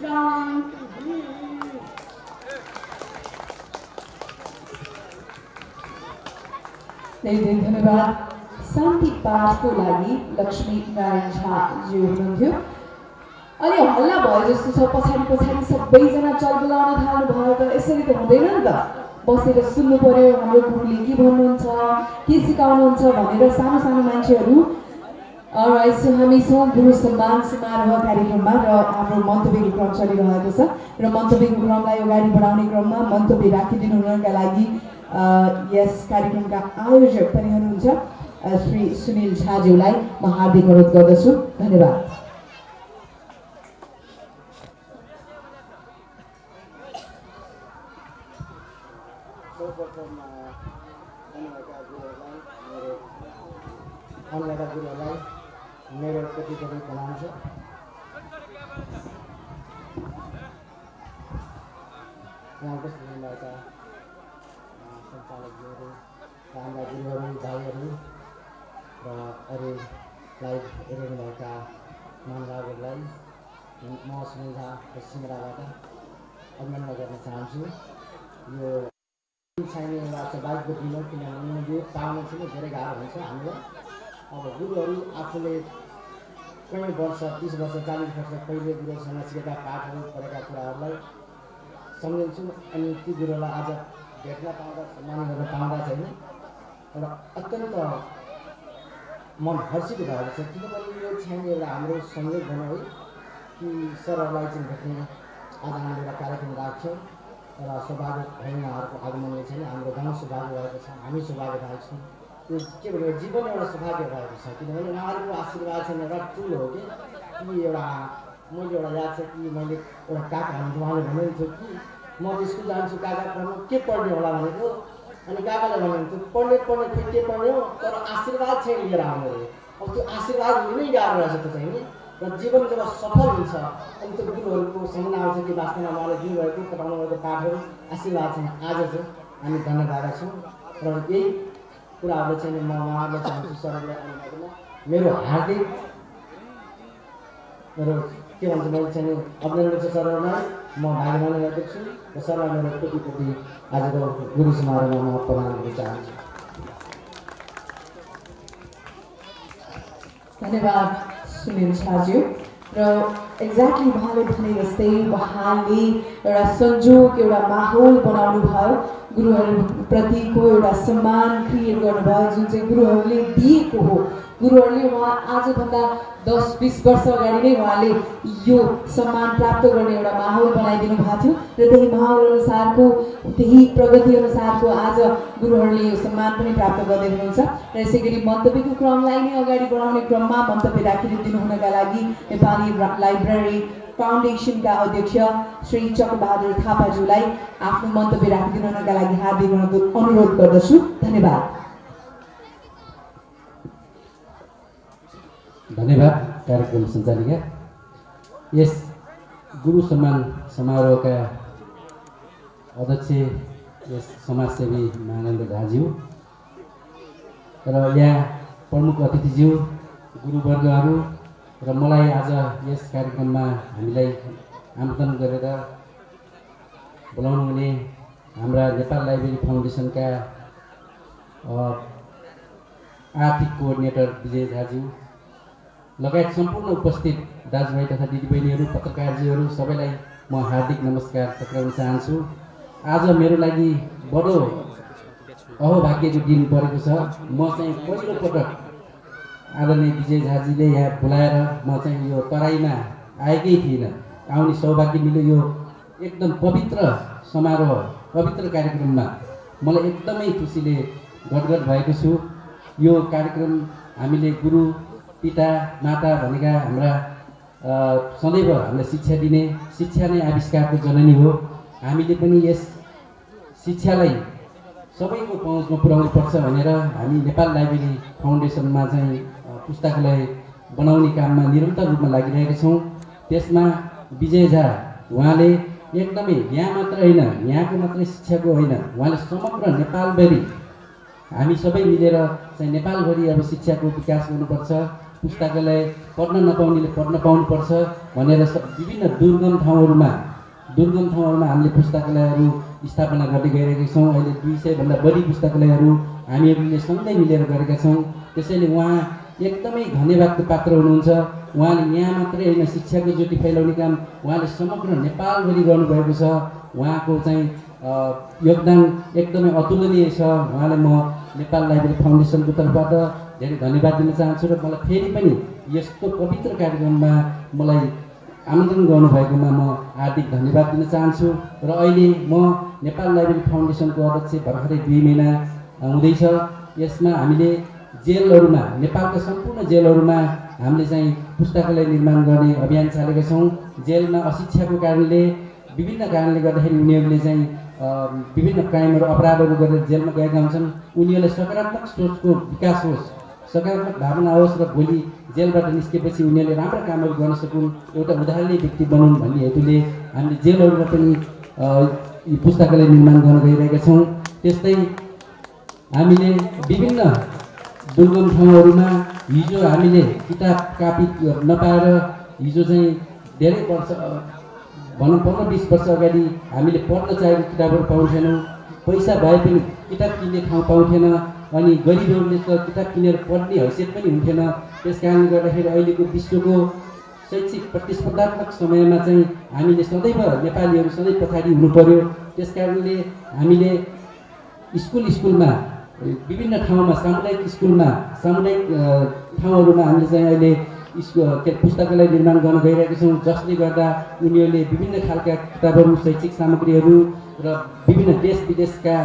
Speaker 3: शान्तिः।
Speaker 1: धेरै धेरै धन्यवाद। शान्ति पाठको लागि लक्ष्मी नारायण झाजी हुनुहुन्थ्यो। अनि हल्ला भयो जस्तो छ, पछाडि पछाडि सबैजना चलबुलाउन थाल्नु भयो त यसरी त हुँदैन नि त। बसेर सुन्नु पर्यो हाम्रो गुरुले के भन्नुहुन्छ, के सिकाउनुहुन्छ भनेर सानो सानो मान्छेहरू। सो हामी छौँ गुरु सम्मान समारोह कार्यक्रममा र हाम्रो मन्तव्यको क्रम चलिरहेको छ र मन्तव्यको क्रमलाई अगाडि बढाउने क्रममा मन्तव्य राखिदिनु हुनका लागि यस कार्यक्रमका आयोजक पनि हुनुहुन्छ श्री सुनिल झाज्यूलाई म हार्दिक अनुरोध गर्दछु। धन्यवाद।
Speaker 2: मेरो कति प्रणाम छ। यहाँ उपस्थित हुनुभएका सञ्चालकज्यूहरू, हाम्रा गुरुहरू, भाइहरू र अरू लाइभ हेरिरहेका मानवहरूलाई म सुनिल झा पश्चिम राबाट अभिनन्दन गर्न चाहन्छु। यो चाहिने एउटा सौभाग्यको दिन हो, किनभने यो पाउन चाहिँ धेरै गाह्रो हुन्छ हामीलाई। अब गुरुहरू आफूले
Speaker 4: कयौँ वर्ष 30 वर्ष 40 वर्ष पहिले गुरुसँग सिकेका पाठहरू पढेका कुराहरूलाई सम्झन्छु। अनि ती गुरुलाई आज भेट्न पाउँदा सम्मान गर्न पाउँदा चाहिँ एउटा अत्यन्त मन हर्षित भएको छ। किनभने यो चाहिँ एउटा हाम्रो संयोग भनौँ है कि सरहरूलाई चाहिँ भेट्ने आज हामीले एउटा कार्यक्रम राख्छौँ र सौभाग्य भएन उहाँहरूको आगमनले चाहिँ हाम्रो गाउँ सौभाग्य भएको छ, हामी सौभाग्य भएको छौँ। त्यो के भन्यो जीवन एउटा सौभाग्य भएको छ। किनभने उहाँहरूको आशीर्वाद चाहिँ एउटा ठुलो हो कि एउटा मैले एउटा याद छ कि मैले एउटा काका हुनुहुन्थ्यो, उहाँले भन्नुहुन्थ्यो कि म स्कुल जान्छु काका पढ्नु के पढ्ने होला भनेको। अनि काकाले भन्नुहुन्थ्यो पढ्ने खोइ के पढ्ने हो तर आशीर्वाद चाहिँ लिएर आउनु अरे। अब त्यो आशीर्वाद लिनै गाह्रो रहेछ त्यो चाहिँ नि। र जीवन जब सफल हुन्छ अनि त्यो गुरुहरूको सम्झना आउँछ कि वास्तवमा उहाँले दिनुभएको पठाउनु भएको पाठहरू आशीर्वाद चाहिँ आज चाहिँ हामी धन्य भएका छौँ। र यही कुराहरू चाहिँ म उहाँहरूलाई चाहन्छु सरहरूलाई मेरो हार्दिक मेरो के भन्छ मैले चाहिँ अभिनन्दन छ सरहरूलाई। म भागमान गर्दछु र सरलाई मेरो कोटि आजको गुरु समारोहमा म प्रदान गर्न चाहन्छु।
Speaker 1: धन्यवाद सुनिल शाहज्यू। र एक्ज्याक्टली उहाँले भने जस्तै उहाँले एउटा संयोग एउटा माहौल बनाउनु भयो, गुरुहरूप्रतिको एउटा सम्मान क्रिएट गर्नुभयो जुन चाहिँ गुरुहरूले दिएको हो। गुरुहरूले उहाँ आजभन्दा 10-20 वर्ष अगाडि नै उहाँले यो सम्मान प्राप्त गर्ने एउटा माहौल बनाइदिनु भएको थियो र त्यही माहौल अनुसारको त्यही प्रगति अनुसारको आज गुरुहरूले यो सम्मान पनि प्राप्त गर्दै हुनुहुन्छ। र यसै गरी मन्तव्यको क्रमलाई नै अगाडि बढाउने क्रममा मन्तव्य राखिदिनु हुनका लागि नेपाली लाइब्रेरी फाउन्डेसनका अध्यक्ष श्री चक्रबहादुर थापाज्यूलाई आफ्नो मन्तव्य राखिदिनु हुनका लागि हार्दिक अनुरोध गर्दछु। धन्यवाद।
Speaker 5: धन्यवाद कार्यक्रम सञ्चालिका। यस गुरु सम्मान समारोहका अध्यक्ष यस समाजसेवी महानन्द दाज्यू र यहाँ प्रमुख अतिथिज्यू गुरुवर्गहरू र मलाई आज यस कार्यक्रममा हामीलाई आमन्त्रण गरेर बोलाउनु हुने हाम्रा नेपाल लाइब्रेरी फाउन्डेसनका आर्थिक कोअर्डिनेटर विजय दाज्यू लगायत सम्पूर्ण उपस्थित दाजुभाइ तथा दिदीबहिनीहरू पत्रकारजीहरू सबैलाई म हार्दिक नमस्कार टक्राउन चाहन्छु। आज मेरो लागि बडो अहोभाग्यको दिन परेको छ। म चाहिँ पहिलोपटक आदरणीय विजय झाजीले यहाँ बोलाएर म चाहिँ यो तराईमा आएकै थिइनँ, आउने सौभाग्य मिल्यो। यो एकदम पवित्र समारोह पवित्र कार्यक्रममा मलाई एकदमै खुसीले गदगद भएको छु। यो कार्यक्रम हामीले गुरु पिता माता भनेका हाम्रा सदैव हामीलाई शिक्षा दिने, शिक्षा नै आविष्कारको जननी हो। हामीले पनि यस शिक्षालाई सबैको पहुँचमा पुर्याउनु पर्छ भनेर हामी नेपाल लाइब्रेरी फाउन्डेसनमा चाहिँ पुस्तकालय बनाउने काममा निरन्तर रूपमा लागिरहेका छौँ। त्यसमा विजय झा उहाँले एकदमै यहाँ मात्र होइन, यहाँको मात्रै शिक्षाको होइन, उहाँले समग्र नेपालभरि हामी सबै मिलेर चाहिँ नेपालभरि अब शिक्षाको विकास गर्नुपर्छ, पुस्तकालय पढ्न नपाउनेले पढ्न पाउनुपर्छ भनेर विभिन्न दुर्गम ठाउँहरूमा हामीले पुस्तकालयहरू स्थापना गर्दै गइरहेका छौँ। अहिले 200 भन्दा बढी पुस्तकालयहरू हामीहरूले सँगै मिलेर गरेका छौँ। त्यसैले उहाँ एकदमै धन्यवादको पात्र हुनुहुन्छ। उहाँले यहाँ मात्रै होइन, शिक्षाको ज्योति फैलाउने काम उहाँले समग्र नेपालभरि गर्नुभएको छ। उहाँको चाहिँ योगदान एकदमै अतुलनीय छ। उहाँलाई म नेपाल लाइब्रेरी फाउन्डेसनको तर्फबाट धेरै धन्यवाद दिन चाहन्छु र मलाई फेरि पनि यस्तो पवित्र कार्यक्रममा मलाई आमन्त्रण गर्नुभएकोमा म हार्दिक धन्यवाद दिन चाहन्छु। र अहिले म नेपाल लाइब्रेरी फाउन्डेसनको अध्यक्ष भर्खरै 2 महिना हुँदैछ। यसमा हामीले जेलहरूमा, नेपालका सम्पूर्ण जेलहरूमा हामीले चाहिँ पुस्तकालय निर्माण गर्ने अभियान चालेका छौँ। जेलमा अशिक्षाको कारणले विभिन्न कारणले गर्दाखेरि उनीहरूले चाहिँ विभिन्न क्राइमहरू अपराधहरू गरेर जेलमा गएका हुन्छन्। उनीहरूलाई सकारात्मक सोचको विकास होस्, सकारात्मक भावना होस् र भोलि जेलबाट निस्केपछि उनीहरूले राम्रा कामहरू गर्न सकुन्, एउटा उदाहरणीय व्यक्ति बनुन् भन्ने हेतुले हामीले जेलहरूमा पनि पुस्तकालय निर्माण गर्न गइरहेका छौँ। त्यस्तै हामीले विभिन्न दुर्गम ठाउँहरूमा हिजो हामीले किताब कापी नपाएर हिजो चाहिँ धेरै वर्ष भनौँ 15-20 वर्ष अगाडि हामीले पढ्न चाहेको किताबहरू पाउँथेनौँ, पैसा भए पनि किताब किन्ने ठाउँ पाउँथेन। अनि गरिबहरूले त किताब किनेर पढ्ने हैसियत पनि हुन्थेन। त्यस कारणले गर्दाखेरि अहिलेको विश्वको शैक्षिक प्रतिस्पर्धात्मक समयमा चाहिँ हामीले सदैव नेपालीहरू सधैँ पछाडि हुनु पर्यो। त्यस कारणले हामीले स्कुलमा विभिन्न ठाउँमा सामुदायिक स्कुलमा सामुदायिक ठाउँहरूमा हामीले चाहिँ अहिले पुस्तकालय निर्माण गर्न गइरहेका छौँ, जसले गर्दा उनीहरूले विभिन्न खालका किताबहरू, शैक्षिक सामग्रीहरू र विभिन्न देश विदेशका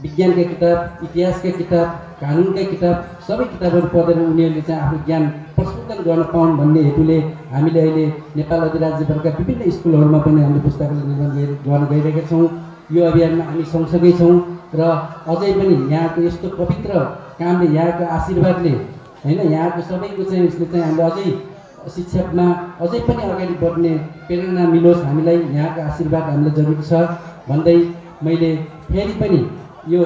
Speaker 5: विज्ञानका किताब, इतिहासका किताब, कानुनका किताब सबै किताबहरू पढेर उनीहरूले चाहिँ आफ्नो ज्ञान प्रस्फुटन गर्न पाउन् भन्ने हेतुले हामीले अहिले नेपाल अधिराज्यभरका विभिन्न स्कुलहरूमा पनि हामीले पुस्तकालय निर्माण गर्न गइरहेका छौँ। यो अभियानमा हामी सँगसँगै छौँ र अझै पनि यहाँको यस्तो पवित्र कामले, यहाँको आशीर्वादले होइन, यहाँको सबैको चाहिँ यसले चाहिँ हामीले अझै शिक्षामा अझै पनि अगाडि बढ्ने प्रेरणा मिलोस्, हामीलाई यहाँको आशीर्वाद हामीलाई जरुरी छ भन्दै मैले फेरि पनि यो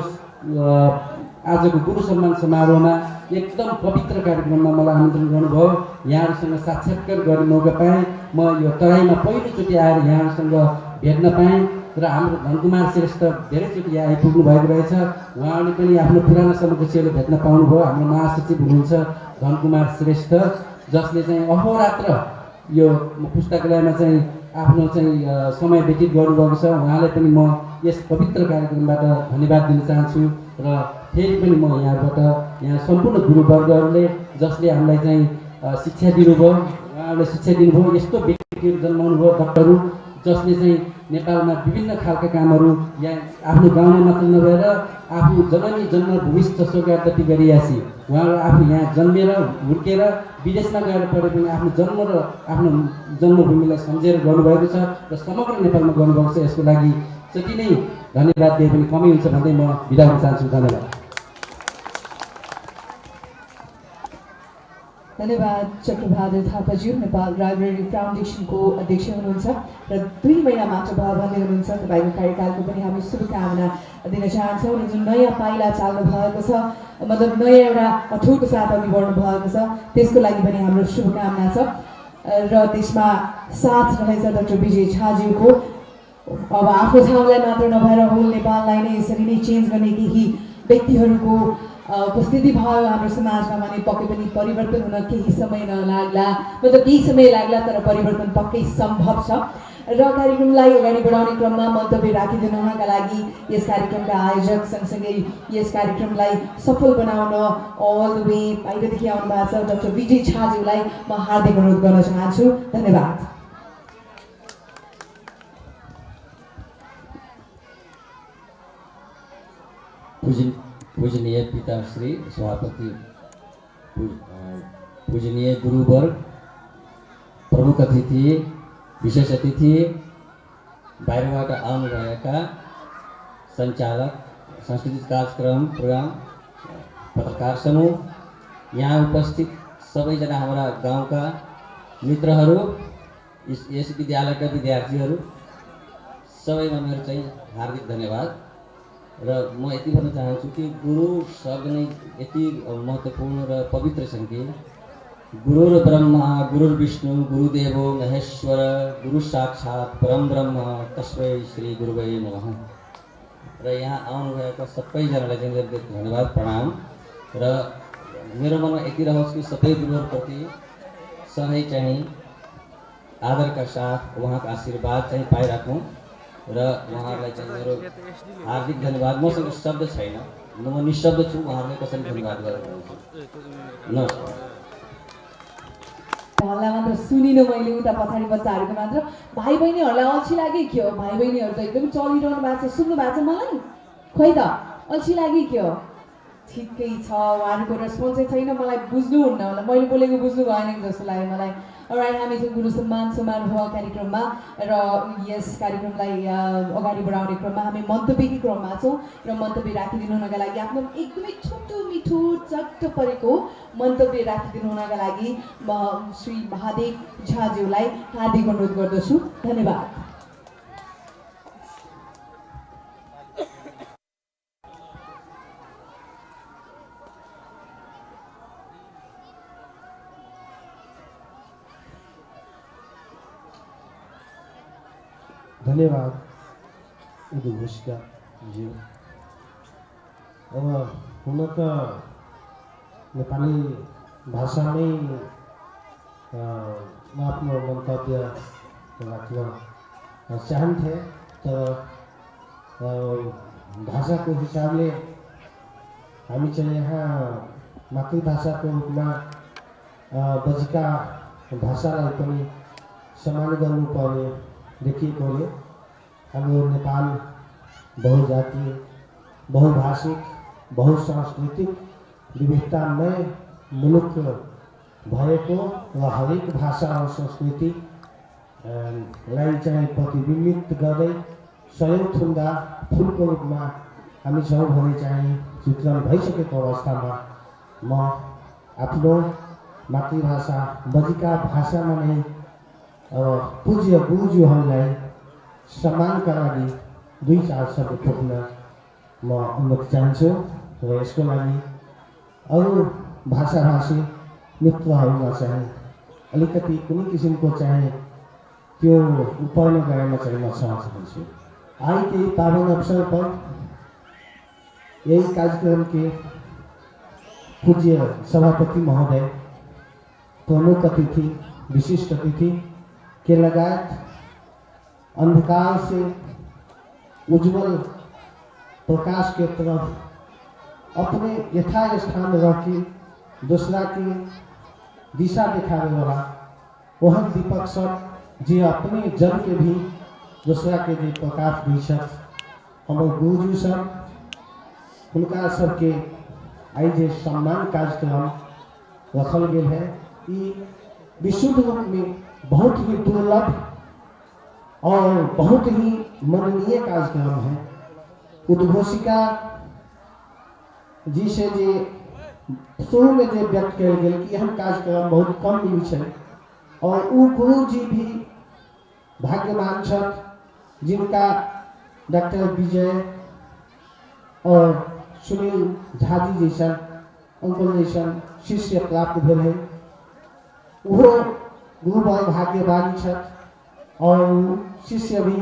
Speaker 5: आजको गुरु सम्मान समारोहमा एकदम पवित्र कार्यक्रममा मलाई आमन्त्रण गर्नुभयो। यहाँहरूसँग साक्षात्कार गर्ने मौका पाएँ। म यो तराईमा पहिलोचोटि आएर यहाँहरूसँग भेट्न पाएँ र हाम्रो धनकुमार श्रेष्ठ धेरैचोटि यहाँ आइपुग्नु भएको रहेछ। उहाँले पनि आफ्नो पुरानो समकक्षीहरूले भेट्न पाउनुभयो। हाम्रो महासचिव हुनुहुन्छ धनकुमार श्रेष्ठ, जसले चाहिँ अहोरात्र यो पुस्तकालयमा चाहिँ आफ्नो चाहिँ समय व्यतीत गर्नुभएको छ। उहाँलाई पनि म यस पवित्र कार्यक्रमबाट धन्यवाद दिन चाहन्छु र फेरि पनि म यहाँबाट यहाँ सम्पूर्ण गुरुवर्गहरूले जसले हामीलाई चाहिँ शिक्षा दिनुभयो, उहाँहरूले शिक्षा दिनुभयो, यस्तो व्यक्तिहरू जन्माउनु भयो, डक्टरहरू जसले चाहिँ नेपालमा विभिन्न खालका कामहरू यहाँ आफ्नो गाउँमा मात्र नभएर आफू जननी जन्मभूमिस्थ स्वर्गति गरिआसी उहाँहरू आफू यहाँ जन्मेर हुर्केर विदेशमा गएर पढे पनि आफ्नो जन्म र आफ्नो जन्मभूमिलाई सम्झेर गर्नुभएको छ र समग्र नेपालमा गर्नुभएको छ। यसको लागि जति नै धन्यवाद दिए पनि कमै हुन्छ भन्दै म बिदा हुन चाहन्छु। धन्यवाद।
Speaker 1: धन्यवाद चक्रबहादुर थापाज्यू, नेपाल लाइब्रेरी फाउन्डेसनको अध्यक्ष हुनुहुन्छ र 2 महिना मात्र भयो भन्दै हुनुहुन्छ। तपाईँको कार्यकालको पनि हामी शुभकामना दिन चाहन्छौँ र जुन नयाँ पाइला चाल्नु भएको छ, मतलब नयाँ एउटा अठोटको साथ अघि बढ्नु भएको छ, त्यसको लागि पनि हाम्रो शुभकामना छ र त्यसमा साथ रहेछ डाक्टर विजय झाज्यूको। अब आफ्नो ठाउँलाई मात्र नभएर होल नेपाललाई नै यसरी नै चेन्ज गर्ने केही व्यक्तिहरूको उपस्थिति भयो हाम्रो समाजमा भने पक्कै पनि परिवर्तन हुन केही समय नलाग्ला, मतलब केही समय लाग्ला तर परिवर्तन पक्कै सम्भव छ। र कार्यक्रमलाई अगाडि बढाउने क्रममा मन्तव्य राखिदिनु हुनका लागि यस कार्यक्रमका आयोजक सँगसँगै यस कार्यक्रमलाई सफल बनाउन अल द वे बाहिरदेखि आउनु भएको छ डाक्टर विजय झाज्यूलाई म हार्दिक अनुरोध गर्न चाहन्छु। धन्यवाद।
Speaker 6: पूजनीय पिताश्री सभापति, पूजनीय गुरुवर्ग, प्रमुख अतिथि, विशेष अतिथि, बाहिरबाट आउनुभएका सञ्चालक, सांस्कृतिक कार्यक्रम प्रोग्राम, पत्रकार समूह, यहाँ उपस्थित सबैजना हाम्रा गाउँका मित्रहरू, यस विद्यालयका विद्यार्थीहरू, सबैमा मेरो चाहिँ हार्दिक धन्यवाद। र म यति भन्न चाहन्छु कि गुरु शब्द नै यति महत्त्वपूर्ण र पवित्र छन् कि गुरुर ब्रह्मा गुरुर्विष्णु गुरुदेवो महेश्वर गुरु साक्षात् परम ब्रह्म तस्मै श्री गुरुवे नमः। र यहाँ आउनुभएका सबैजनालाई चाहिँ मेरो धन्यवाद, प्रणाम। र मेरो मनमा यति रहोस् कि सबै गुरुहरूप्रति सधैँ चाहिँ आदरका साथ उहाँको आशीर्वाद चाहिँ पाइराखौँ र उहाँहरूलाई चाहिँ मेरो हार्दिक धन्यवाद। मसँग शब्द छैन, म निशब्द छु, उहाँहरूले कसरी धन्यवाद गर्नुहुन्छ। नमस्कार।
Speaker 1: हल्ला मात्र सुनिनँ मैले, उता पछाडि बच्चाहरूको मात्र। भाइ बहिनीहरूलाई अल्छी लाग्यो के हो? भाइ बहिनीहरू त एकदम चलिरहनु भएको छ, सुन्नु भएको छ मलाई? खोइ त अल्छी लाग्यो के हो? ठिकै छ, उहाँहरूको रेस्पोन्सै छैन, मलाई बुझ्नुहुन्न होला, मैले बोलेको बुझ्नु भएन जस्तो लाग्यो मलाई। राइट, हामी चाहिँ गुरु सम्मान समारोह कार्यक्रममा र यस कार्यक्रमलाई अगाडि बढाउने क्रममा हामी मन्तव्यकै क्रममा छौँ र मन्तव्य राखिदिनु हुनका लागि आफ्नो एकदमै छोटो मिठो चट्ट परेको मन्तव्य राखिदिनु हुनका लागि म श्री महादेव झाज्यूलाई हार्दिक अनुरोध गर्दछु। धन्यवाद।
Speaker 4: धन्यवाद उद्घोषका ज्यू अब हुन त नेपाली भाषामै म आफ्नो मन्तव्य राख्न चाहन्थेँ। तर भाषाको हिसाबले हामी चाहिँ यहाँ मातृभाषाको रूपमा बजिका भाषालाई पनि सम्मान गर्नुपर्ने देखिएकोले हाम्रो नेपाल बहुजातीय, बहुभाषिक, बहुसांस्कृतिक विविधतामय मुलुक भएको र हरेक भाषा र संस्कृति लाई चाहिँ प्रतिबिम्बित गर्दै सयौं थुङ्गा फुलको रूपमा हामी छौँ भने चाहिँ चित्रण भइसकेको अवस्थामा म आफ्नो मातृभाषा बजिका भाषामा नै पूज्य गुरुज्यूहरूलाई सम्मानका लागि 2-4 शब्द थोप्न म अनुमति चाहन्छु र यसको लागि अरू भाषाभाषी मित्रहरूमा चाहिँ अलिकति कुनै किसिमको चाहिँ त्यो उपर्ण गर्न चाहिँ म चाहन्छु। आज के पावन अवसर पर यही कार्यक्रम के पूज्य सभापति महोदय, प्रमुख अतिथि, विशिष्ट अतिथि के लगायत अंधकार से उज्जवल प्रकाश के तरफ अपने यथास्थान रखी दूसरा की दिशा दिखाने वाला वह दीपक सब जी अपने जन के भी दूसरा के जी प्रकाश दीक्षक हमारे गुरुजी सब उनका सबके आई जे सम्मान कार्यक्रम रखल गए है। ये विशुद्ध रूप में बहुत ही दुर्लभ और बहुत ही मननीय कार्यक्रम है। उद्घोषिका जी से जे शुरू में जे व्यक्त कल गए कि हम कार्यक्रम बहुत कम मिल है और वो गुरु जी भी भाग्यवान छथ जिनका डॉक्टर विजय और सुनील झा जी जैसा अंकुल जैसा शिष्य प्राप्त भेल है। वो गुरु बहुत भाग्यवान छथ और शिष्य भी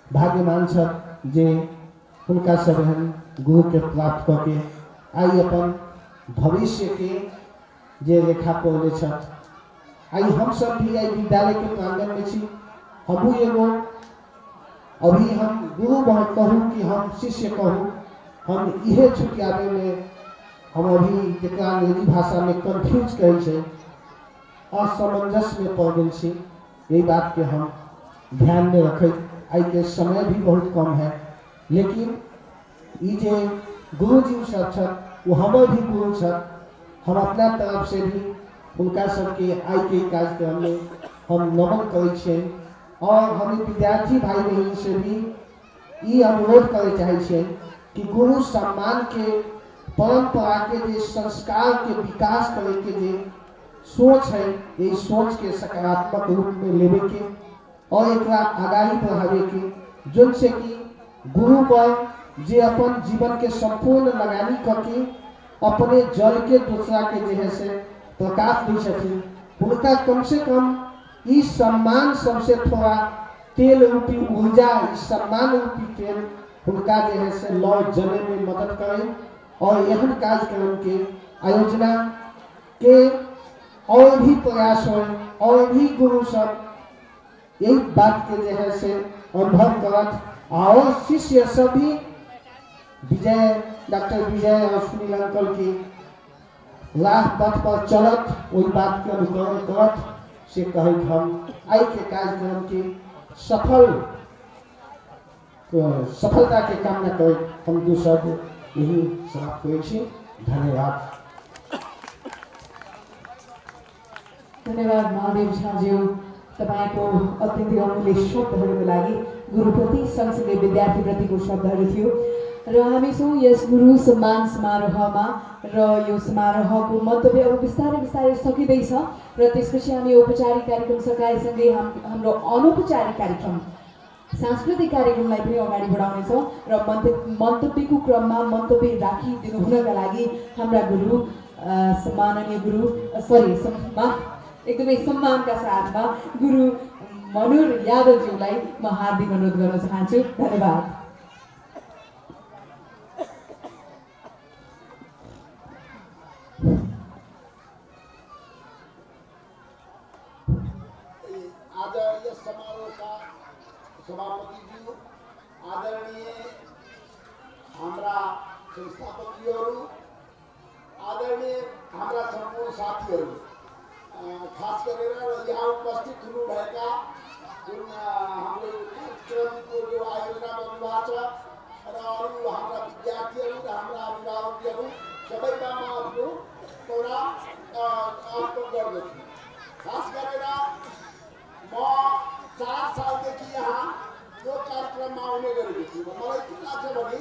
Speaker 4: भाग्यवान छथ जे उनका सब गुरु के प्राप्त करके आई अपन भविष्य के जे रेखा पौले छथ। आई हम सब भी आई विद्यालय के प्रांगण में छी। हमू एगो अभी हम गुरु बहुत कहूँ कि हम शिष्य कहूँ, हम इहे छुटियावे में हम अभी जरा अंग्रेजी भाषा में कन्फ्यूज कहे छे, असमंजस में पड़ गए छी। यही बात के हम ध्यान में रखे। आई के समय भी बहुत कम है, लेकिन ये जे गुरु जी सब छथ वो हमारे भी गुरु छथ। हम अपना तरफ से भी उनका सबके आई के कार्यक्रम में हम नमन करे छे और हम विद्यार्थी भाई बहन से भी ये अनुरोध करे चाहे छे कि गुरु सम्मान के परंपरा के जे संस्कार के विकास करे के जे सोच है, ये सोच के सकारात्मक रूप में लेवे के और एक आगाही बढ़ावे के, जो से कि गुरु पर जे अपन जीवन के संपूर्ण लगानी करके अपने जल के दूसरा के जे है से प्रकाश दी सकी। उनका कम से कम इस सम्मान सबसे थोड़ा तेल रूपी ऊर्जा, इस सम्मान रूपी तेल उनका जो है से लौ जले में मदद करें और यह कार्यक्रम के आयोजना के और भी प्रयास हो और भी गुरु सब यही बात के जो है से अनुभव करत और शिष्य सभी विजय, डॉक्टर विजय और सुनील अंकल की राह पथ पर चलत वही बात के अनुकरण करत से कहे हम आई के कार्यक्रम के सफलता के कामना कर हम दो शब्द यही समाप्त करें। धन्यवाद।
Speaker 1: धन्यवाद महादेव झाज्यू, तपाईको अत्यन्तै अमूल्य शब्दहरूको लागि गुरुप्रति सँगसँगै विद्यार्थीप्रतिको शब्दहरू थियो र हामी छौँ यस गुरु सम्मान समारोहमा र यो समारोहको मन्तव्य अब बिस्तारै बिस्तारै सकिँदैछ र त्यसपछि हामी औपचारिक कार्यक्रम सकाएसँगै हाम्रो अनौपचारिक कार्यक्रम सांस्कृतिक कार्यक्रमलाई पनि अगाडि बढाउनेछौँ र मन्तव्यको क्रममा मन्तव्य राखिदिनु हुनका लागि हाम्रा गुरु सम्माननीय गुरु एकदमै सम्मानका साथमा गुरु मनोहर यादवज्यूलाई म हार्दिक अनुरोध गर्न चाहन्छु। धन्यवाद।
Speaker 7: समारोहका सभापतिज्यू, आदरणीय हाम्रा संस्थापकज्यूहरू, आदरणीय हाम्रा सम्पूर्ण साथीहरू, खास गरेर यहाँ उपस्थित हुनुभएका जुन हाम्रो कार्यक्रमको जो आयोजना गर्नुभएको छ र अरू हाम्रा विद्यार्थीहरू र हाम्रा अभिभावकहरू सबैमा म आफ्नो प्रणाम अर्पण गर्दछु। खास गरेर म 4 सालदेखि यहाँ यो कार्यक्रममा आउने गरेको छु। मलाई के लाग्छ भने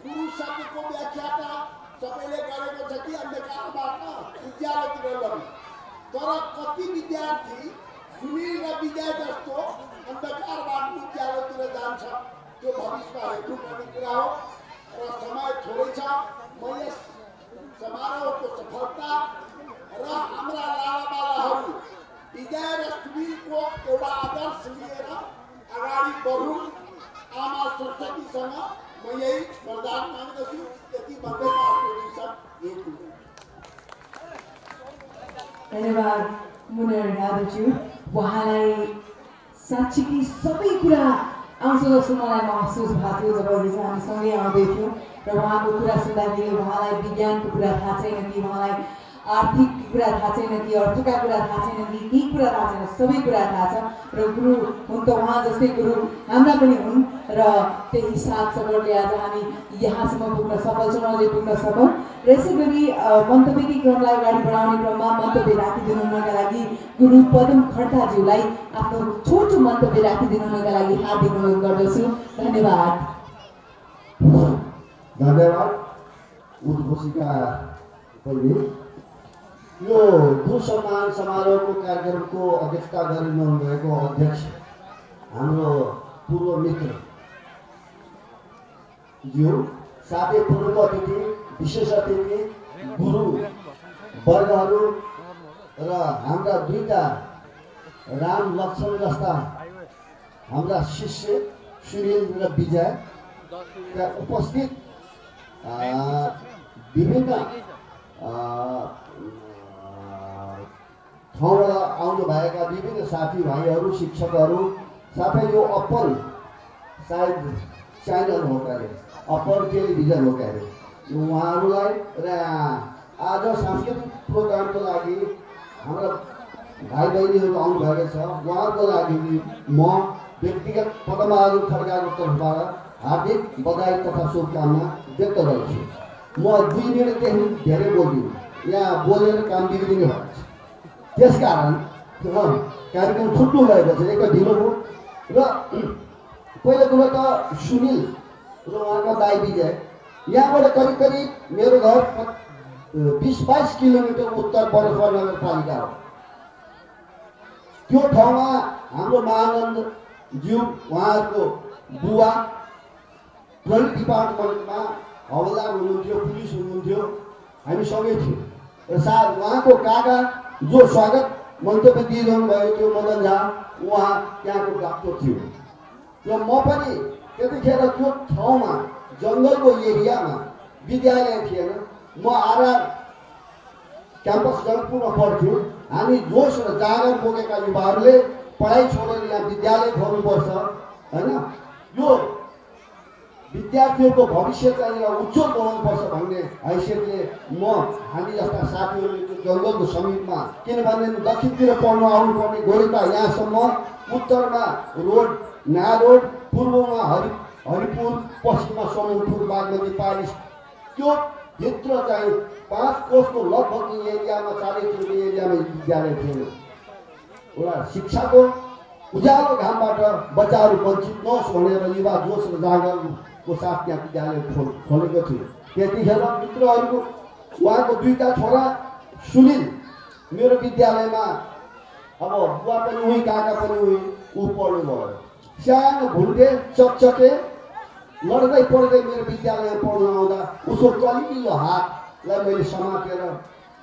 Speaker 7: गुरु शब्दको व्याख्या त सबैले गरेको छ कि अन्धकारबाट उज्यालोतिर लग्ने, तर कति विद्यार्थी सुनिल र विजय जस्तो अन्धकारबाट उज्यालोतिर जान्छ त्यो भविष्यमा हेर्नुपर्ने कुरा हो र समय थोरै छ। म यस समारोहको सफलता र हाम्रा लालाबालाहरू विजय र सुनिलको एउटा आदर्श लिएर अगाडि बढौँ। आमा सरस्वतीसँग म यही वरदान माग्दछु। यति भन्दै म आफ्नो विषय यही
Speaker 1: धन्यवाद मुनर यादवज्यू। उहाँलाई साँच्चीकै सबै कुरा आउँछ जस्तो मलाई महसुस भएको थियो जब हिजो हामी सँगै आउँदै थियौँ र उहाँको कुरा सुन्दाखेरि उहाँलाई विज्ञानको कुरा थाहा छैन कि, उहाँलाई आर्थिक कुरा थाहा छैन कि, अर्थका कुरा थाहा छैन कि, के कुरा थाहा छैन, सबै कुरा थाहा छ र गुरु हुन् त उहाँ जस्तै गुरु हाम्रा पनि हुन् र त्यही साथ सगरले आज हामी यहाँसम्म पुग्न सफल छौँ, अझै पुग्न सकौँ र यसै गरी मन्तव्यकै क्रमलाई अगाडि बढाउने क्रममा मन्तव्य राखिदिनु हुनका लागि गुरु पदम खड्काज्यूलाई आफ्नो छोटो मन्तव्य राखिदिनु हुनका लागि हार्दिक अनुरोध गर्दछु। धन्यवाद।
Speaker 2: धन्यवाद उद्घोषिका बहिनी। यो गुरु सम्मान समारोहको कार्यक्रमको अध्यक्षता गरिरहनु भएको अध्यक्ष हाम्रो पूर्व मित्र ज्यू, साथै प्रमुख अतिथि, विशेष अतिथि, गुरु वर्गहरू र हाम्रा दुईटा राम लक्ष्मण जस्ता हाम्रा शिष्य सुनिल र विजयका उपस्थित विभिन्न ठाउँबाट आउनुभएका विभिन्न साथीभाइहरू, शिक्षकहरू, साथै यो अप्पर सायद च्यानल हो क्यारे, अप्पर टेलिभिजन हो क्यारे, उहाँहरूलाई र आज सांस्कृतिक प्रोग्रामको लागि हाम्रा भाइ बहिनीहरू आउनुभएको छ, उहाँहरूको लागि म व्यक्तिगत पदमबहादुर खड्काको तर्फबाट हार्दिक बधाई तथा शुभकामना व्यक्त गर्छु। म 2 मिनटदेखि धेरै बोल्दिनँ, यहाँ बोलेर काम बिग्रिने भएको छ, त्यसकारण कार्यक्रम छुट्नु भएको छ, एक ढिलो हो। र पहिलो कुरो त सुनिल र उहाँका दाइ विजय यहाँबाट करिब करिब मेरो घर 20-22 किलोमिटर उत्तर बरफा नगरपालिका हो। त्यो ठाउँमा हाम्रो महानन्द ज्यू उहाँहरूको बुवा प्रहरी डिपार्टमेन्टमा हवलदार हुनुहुन्थ्यो, पुलिस हुनुहुन्थ्यो, हामी सँगै थियौँ र साथ उहाँको काका जो स्वागत मन्तव्य दिइरहनु भएको थियो मदन झा, उहाँ त्यहाँको डाक्टर थियो र म पनि त्यतिखेर त्यो ठाउँमा जङ्गलको एरियामा विद्यालय थिएन, म आरआर क्याम्पस जङ्गपुरमा पढ्थ्यो। हामी जोस र जागर बोकेका युवाहरूले पढाइ छोडेर यहाँ विद्यालय खोल्नुपर्छ होइन, यो विद्यार्थीहरूको भविष्य चाहिँ उज्जवल बनाउनुपर्छ भन्ने हैसियतले म हामी जस्ता साथीहरूले त्यो जङ्गलको समीपमा, किनभने दक्षिणतिर पढ्नु आउनुपर्ने गोरेटा यहाँसम्म, उत्तरमा रोड नयाँ रोड, पूर्वमा हरिपुर, पश्चिममा सोमनपुर, बागमती, पारिस, त्यो भित्र चाहिँ 5 कोसको लगभग एरियामा 40 किलोमिटर एरियामा विद्यालय थिएन। एउटा शिक्षाको उज्यालो घामबाट बच्चाहरू वञ्चित नहोस् भनेर युवा जोस र जागरको साथ त्यहाँ विद्यालय खोलेको थियो। त्यतिखेर मित्रहरूको उहाँको 2टा छोरा सुनिल मेरो विद्यालयमा, अब बुवा पनि उही, काका पनि उही, ऊ पढ्नु भयो। सानो भुल्टे चकचके लड्दै पढ्दै मेरो विद्यालयमा पढ्न आउँदा उसको चलिलो हातलाई मैले समातेर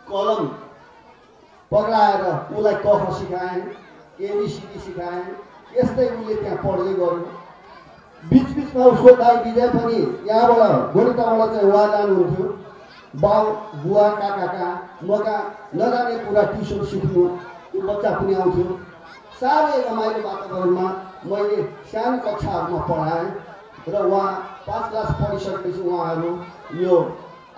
Speaker 2: कलम पक्राएर उसलाई क ख सिकाएँ, एबिसिडी सिकाएँ। यस्तै उसले त्यहाँ पढ्दै गयो। बिचबिचमा उसको दाइ विजय पनि यहाँबाट गोरेटाबाट चाहिँ उहाँ जानुहुन्थ्यो, बाउ बुवा काका कहाँ, म कहाँ नजाने कुरा ट्युसन सिक्नु, त्यो बच्चा पनि आउँथ्यो। साह्रै रमाइलो वातावरणमा मैले सानो कक्षाहरूमा पढाएँ र उहाँ 5 क्लास पढिसकेपछि उहाँहरू यो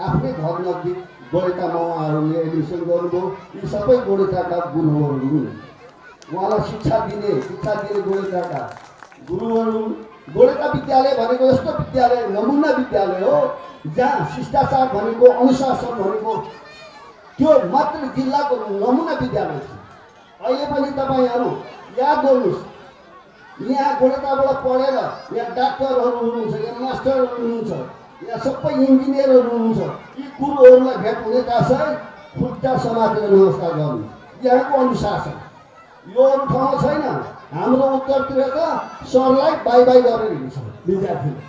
Speaker 2: आफ्नै घर नजिक गोरेटामा उहाँहरूले एडमिसन गर्नुभयो। यी सबै गोरेटाका गुरुहरू हुन्। उहाँलाई शिक्षा दिने गोरेटाका गुरुहरू हुन्। गोरेटा विद्यालय भनेको यस्तो विद्यालय, नमुना विद्यालय हो जहाँ शिष्टाचार भनेको, अनुशासन भनेको त्यो मात्र जिल्लाको नमुना विद्यालय छ। अहिले पनि तपाईँहरू याद गर्नुहोस्, यहाँ गोरेटाबाट पढेर यहाँ डाक्टरहरू हुनुहुन्छ, यहाँ मास्टरहरू हुनुहुन्छ, यहाँ सबै इन्जिनियरहरू हुनुहुन्छ। यी गुरुहरूलाई भेट हुने तासै खुट्टा समातेर नमस्कार गर्नु, यहाँको अनुशासन। यो अरू ठाउँमा छैन। हाम्रो उत्तरतिर त सरलाई बाई बाई गरेर हिँड्छ विद्यार्थीले।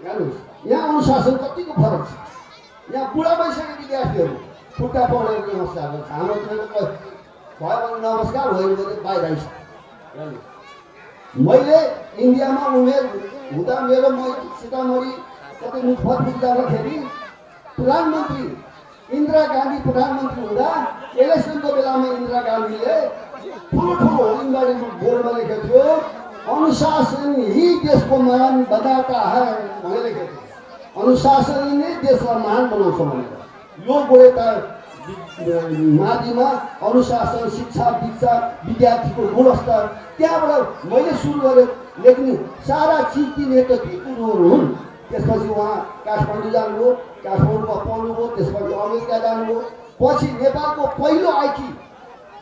Speaker 2: हेर्नुहोस् यहाँ अनुशासन कतिको फरक छ। यहाँ बुढा भइसकेको विद्यार्थीहरू खुट्टा पढेर नमस्कार गर्छ। हाम्रोतिर त भयो भने नमस्कार, होइन भने बाई बाई छ। मैले इन्डियामा उमेर हुँदा मेरो सीतामढी कतै मुजफ्फरपुर जाँदाखेरि प्रधानमन्त्री इन्दिरा गान्धी प्रधानमन्त्री हुँदा इलेक्सनको बेलामा इन्दिरा गान्धीले ठुलो होर्डिङबारी बोर्डमा लेखेको थियो, अनुशासन ही देश को महान बनाता है भनेर लेखेको थियो। अनुशासन नै देशलाई महान बनाउँछ भनेर। यो गोरेटा माथिमा अनुशासन, शिक्षा, दीक्षा, विद्यार्थीको गुणस्तर त्यहाँबाट मैले सुरु गरेँ लेख्ने। सारा चिज दिने त ती कुरोहरू हुन्। त्यसपछि उहाँ काठमाडौँ जानुभयो, काठमाडौँमा पढ्नुभयो, त्यसपछि अमेरिका जानुभयो। पछि नेपालको पहिलो आइटी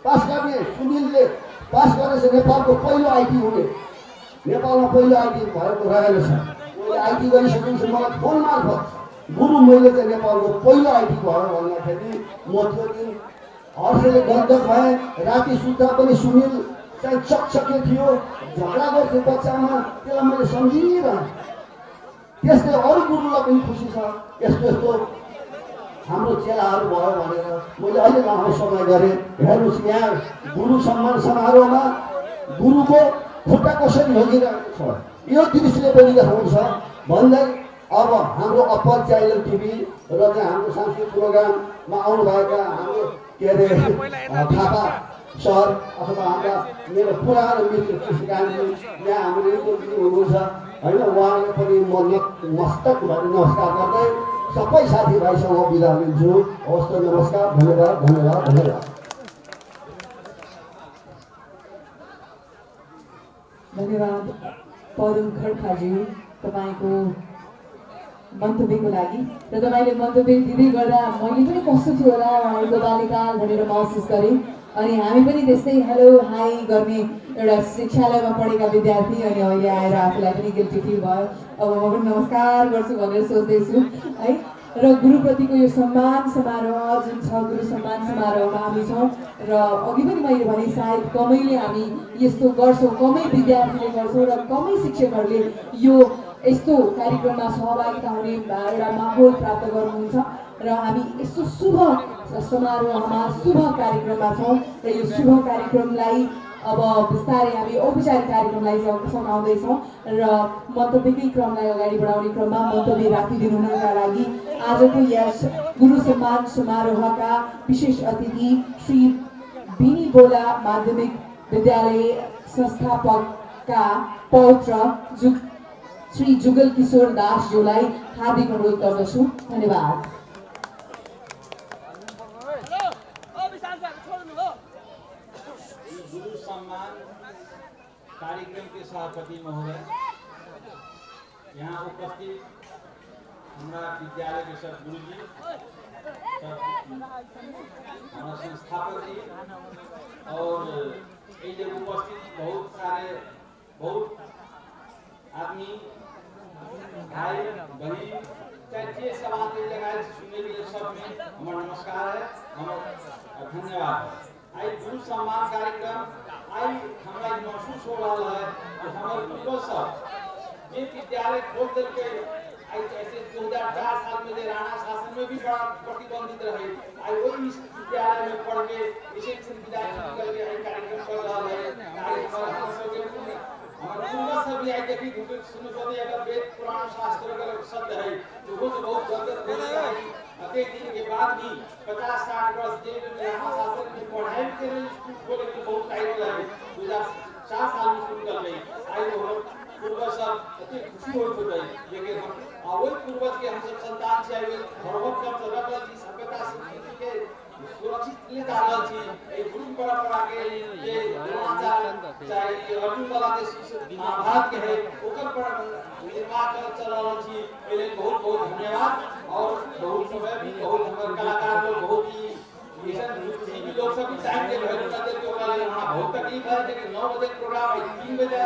Speaker 2: पास गर्ने सुनिलले पास गरेछ। नेपालको पहिलो आइटी हुने, नेपालमा पहिलो आइटी भएको रहेछ। उसले आइटी गरिसकेपछि मलाई फोन मार्फत गुरु मैले चाहिँ नेपालको पहिलो आइटी भयो भन्दाखेरि म त्यो दिन हर्षले गन्धक भएँ। राति सुत्दा पनि सुनिल चाहिँ चकचके थियो, झगडा गर्थ्यो बच्चामा, त्यसलाई मैले सम्झिरहेँ। त्यस्तै अरू गुरुलाई पनि खुसी छ, यस्तो यस्तो हाम्रो चेलाहरू भयो भनेर मैले अहिले लामो समय गरेँ। हेर्नुहोस् यहाँ गुरु सम्मान समारोहमा गुरुको खुट्टा कसरी लगिरहेको छ यो दृश्यले पनि देखाउँछ भन्दै अब हाम्रो अप्पर च्यानल टिभी र चाहिँ हाम्रो सांस्कृतिक प्रोग्राममा आउनुभएका हाम्रो के अरे थापा सर अथवा हाम्रा मेरो पुरानो मित्र कृषिकान्ति यहाँ हाम्रो युवती हुनुहुन्छ होइन, उहाँले पनि म मस्तक भएर नमस्कार गर्दै सबै साथीभाइसँग बिदा लिन्छु। हवस् त, नमस्कार, धन्यवाद धन्यवाद धन्यवाद।
Speaker 1: धन्यवाद पदम खड्काज्यू तपाईँको मन्तव्यको लागि। र तपाईँले मन्तव्य दिँदै गर्दा मैले पनि कस्तो थियो होला उहाँहरूको बाल्यकाल भनेर महसुस गरेँ। अनि हामी पनि त्यस्तै हेलो हाई गर्ने एउटा शिक्षालयमा पढेका विद्यार्थी, अनि अहिले आएर आफूलाई पनि गिल्टी फिल भयो, अब म पनि नमस्कार गर्छु भनेर सोच्दैछु है। र गुरुप्रतिको यो सम्मान समारोह जुन छ, गुरु सम्मान समारोहमा हामी छौँ। र अघि पनि मैले भने सायद कमैले हामी यस्तो गर्छौँ, कमै विद्यार्थीले गर्छौँ र कमै शिक्षकहरूले यो यस्तो कार्यक्रममा सहभागिता हुने एउटा माहौल प्राप्त गर्नुहुन्छ। र हामी यस्तो शुभ समारोहमा, शुभ कार्यक्रममा छौँ र यो शुभ कार्यक्रमलाई अब बिस्तारै हामी औपचारिक कार्यक्रमलाई समाउँदैछौँ। र मन्तव्यकै क्रमलाई अगाडि बढाउने क्रममा मन्तव्य राखिदिनुका लागि आजको यस गुरु सम्मान समारोहका विशेष अतिथि श्री बिनी बोला माध्यमिक विद्यालय संस्थापकका पौत्र श्री जुगल किशोर दासज्यूलाई हार्दिक अनुरोध गर्दछु। धन्यवाद।
Speaker 8: गुरु सम्मान कार्यक्रम के सभापति महोदय, यहाँ उपस्थित हमारा विद्यालय के सब गुरुजी, हमारा संस्थापक जी और ये जो उपस्थित बहुत सारे बहुत आदमी भाई बहन चाहे सवाल लगाए सुनने के लिए सब में हमारा नमस्कार है, हमारा धन्यवाद। आई गुरु सम्मान कार्यक्रम आई हमारा महसूस हो रहा है कि हमारे पूर्वज सब ये विद्यालय खोल करके आई ऐसे 2004 साल में राणा शासन में भी बड़ा प्रतिबंधित रहे, आई वही इस विद्यालय में पढ़ के इसे विद्यार्थी निकल के आई कार्यक्रम कर रहा है। हमारे पूर्वज सब भी आई देखी सुनो अगर वेद पुराण शास्त्र अगर सत्य है तो वो तो बहुत गलत है। अत्येक दिन के बाद भी 50-60 वर्ष जेल में यहाँ शासन की पढ़ाई के लिए स्कूल खोले के बहुत टाइम लगे 2007 साल में शुरू कर गई आई हो पूर्वज सब अति खुशी हो तो गई लेकिन हम वही पूर्वज के हम सब संतान से आए धरोहर कर तो रखल थी सभ्यता संस्कृति के सुरक्षित ले डालल थी ए गुरु परंपरा के ये द्रोणाचार्य चाहे अर्जुन वाला के महाभारत के है ओकर पर निर्माण कर चलल थी पहले बहुत बहुत धन्यवाद और बहुत समय भी बहुत हमारे कलाकार लोग बहुत ही ये लोग सभी टाइम के वैल्यू ना देते ओकरा लिए हमरा बहुत तकलीफ है लेकिन 9 बजे प्रोग्राम है 3 बजे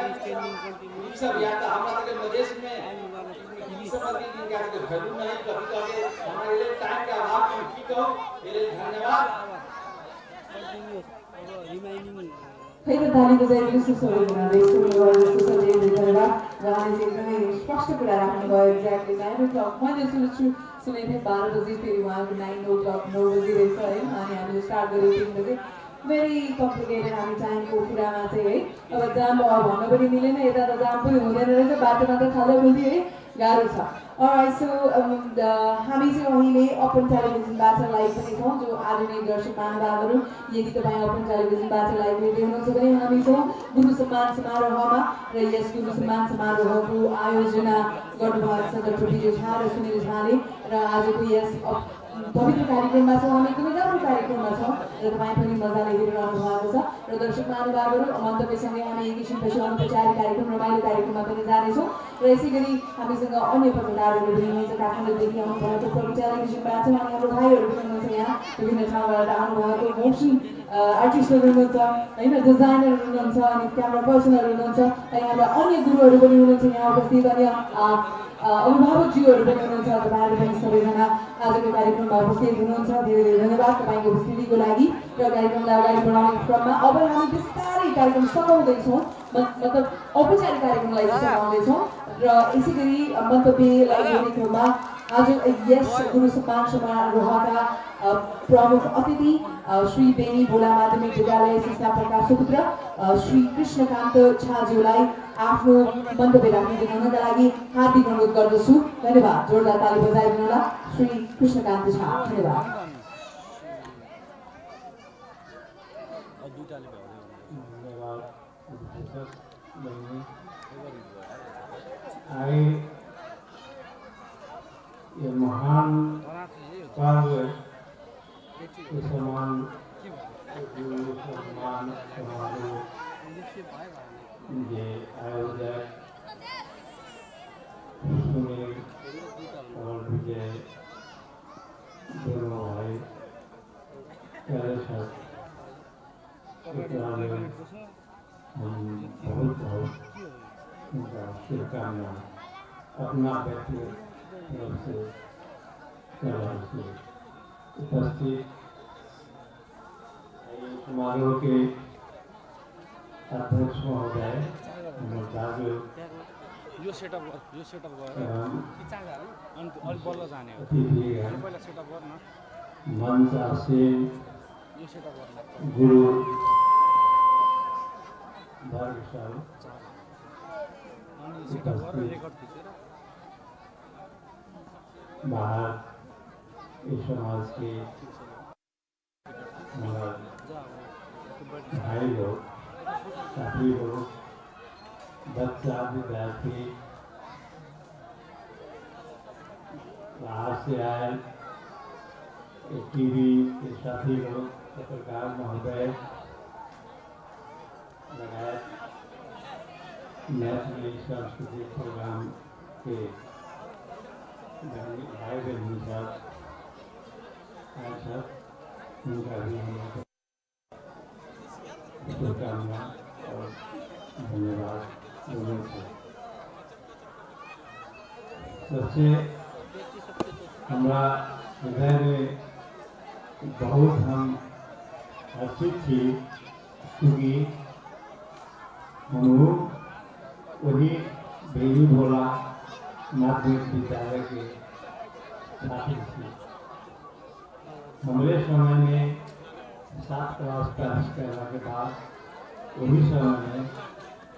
Speaker 8: ई सब याद हमरा के मधेश में ई सब के दिन का के वैल्यू नहीं कभी कभी हमारे लिए टाइम के अभाव में ठीक हो ये धन्यवाद
Speaker 1: फेरि ताली बजाइदिनु सुसोरी हुनाले सुसोरी धन्यवाद उहाँले चाहिँ एकदमै स्पष्ट कुरा राख्नुभयो एक्ज्याक्टली 9 o'clock मैले सुनेको थिएँ 12 बजी फेरि उहाँको 9 o'clock 9 बजी रहेछ है अनि हामीले स्टार्ट गऱ्यौँ 3 बजे भेरी कम्प्लिकेटेड हामी टाइमको कुरामा चाहिँ है अब जाम भन्न पनि मिलेन यता त जाम पनि हुँदैन रहेछ बाटोमा त खालै बोल्दी है गाह्रो छ Alright, so हामी चाहिँ अहिले ओपन टेलिभिजनबाट लाइभ पनि छौँ जो आदरणीय दर्शक महानुभावहरू यदि तपाईँ ओपन टेलिभिजनबाट लाइभ हेर्दै हुनुहुन्छ भने हामी छौँ गुरु सम्मान समारोहमा र यस गुरु सम्मान समारोहको आयोजना गर्नुभएको छ डाक्टर विजय झा र सुनिल झाले र आजको यस पवित्र कार्यक्रममा छौँ हामी एकदमै राम्रो कार्यक्रममा छौँ र तपाईँ पनि मजाले हेरिरहनु भएको छ र दर्शक महानुभावहरू मन्तव्यसँगै हामी एकैछिनपछि अनौपचारिक कार्यक्रम रमाइलो कार्यक्रममा पनि जानेछौँ र यसै गरी हामीसँग अन्य पत्रकारहरू पनि हुनुहुन्छ काठमाडौँदेखि आउनुभएको प्रभु टेलिभिजनबाट अनि हाम्रो भाइहरू पनि हुनुहुन्छ यहाँ विभिन्न ठाउँबाट आउनुभएको मोसन आर्टिस्टहरू हुनुहुन्छ होइन डिजाइनर हुनुहुन्छ अनि क्यामेरा पर्सनहरू हुनुहुन्छ अनि हाम्रा अन्य गुरुहरू पनि हुनुहुन्छ यहाँ उपस्थित अनि अभिभावकज्यूहरू पनि हुनुहुन्छ तपाईँहरू पनि सबैजना आजको कार्यक्रममा उपस्थित हुनुहुन्छ धेरै धेरै धन्यवाद तपाईँको उपस्थितिको लागि र कार्यक्रमलाई अगाडि बढाउने क्रममा अब हामी बिस्तारै कार्यक्रम सघाउँदैछौँ मतलब औपचारिक कार्यक्रमलाई सघाउँदैछौँ र यसै गरी मन्तव्यलाई जोड्ने क्रममा आज यस गुरु सम्मान समारोहका प्रमुख अतिथि श्री बेनी भोला माध्यमिक विद्यालय संस्थापकका सुपुत्र श्री कृष्णकान्त झाज्यूलाई आफ्नो मन्तव्य राखिदिनु हुनका लागि हार्दिक अनुरोध गर्दछु धन्यवाद जोरदार ताली बजाइदिनु होला श्री कृष्णकान्त झा धन्यवाद
Speaker 9: ये महान पर्व सम्मान समारोह ये आयोजक सुनील और विजय दोनों भाई हम बहुत बहुत उनका शुभकामना अपना व्यक्तिगत तरफ से उपस्थित समारोह के अध्यक्ष महोदय मंच आसीन गुरु बाहर इस समाज के भाई लोग काफी लोग बच्चा विद्यार्थी बाहर से आए टीवी के साथी लोग पत्रकार महोदय लगाए मैथिली सांस्कृतिक प्रोग्राम के भाई बहन साहब उनका भी हम शुभकामना और धन्यवाद दोनों से सबसे हमारा हृदय में बहुत हम हर्षित थी क्योंकि हम वही बेनी भोला माध्यमिक विद्यालय के छात्र थे। हमारे समय में 7 क्लास पास करने के बाद वही समय में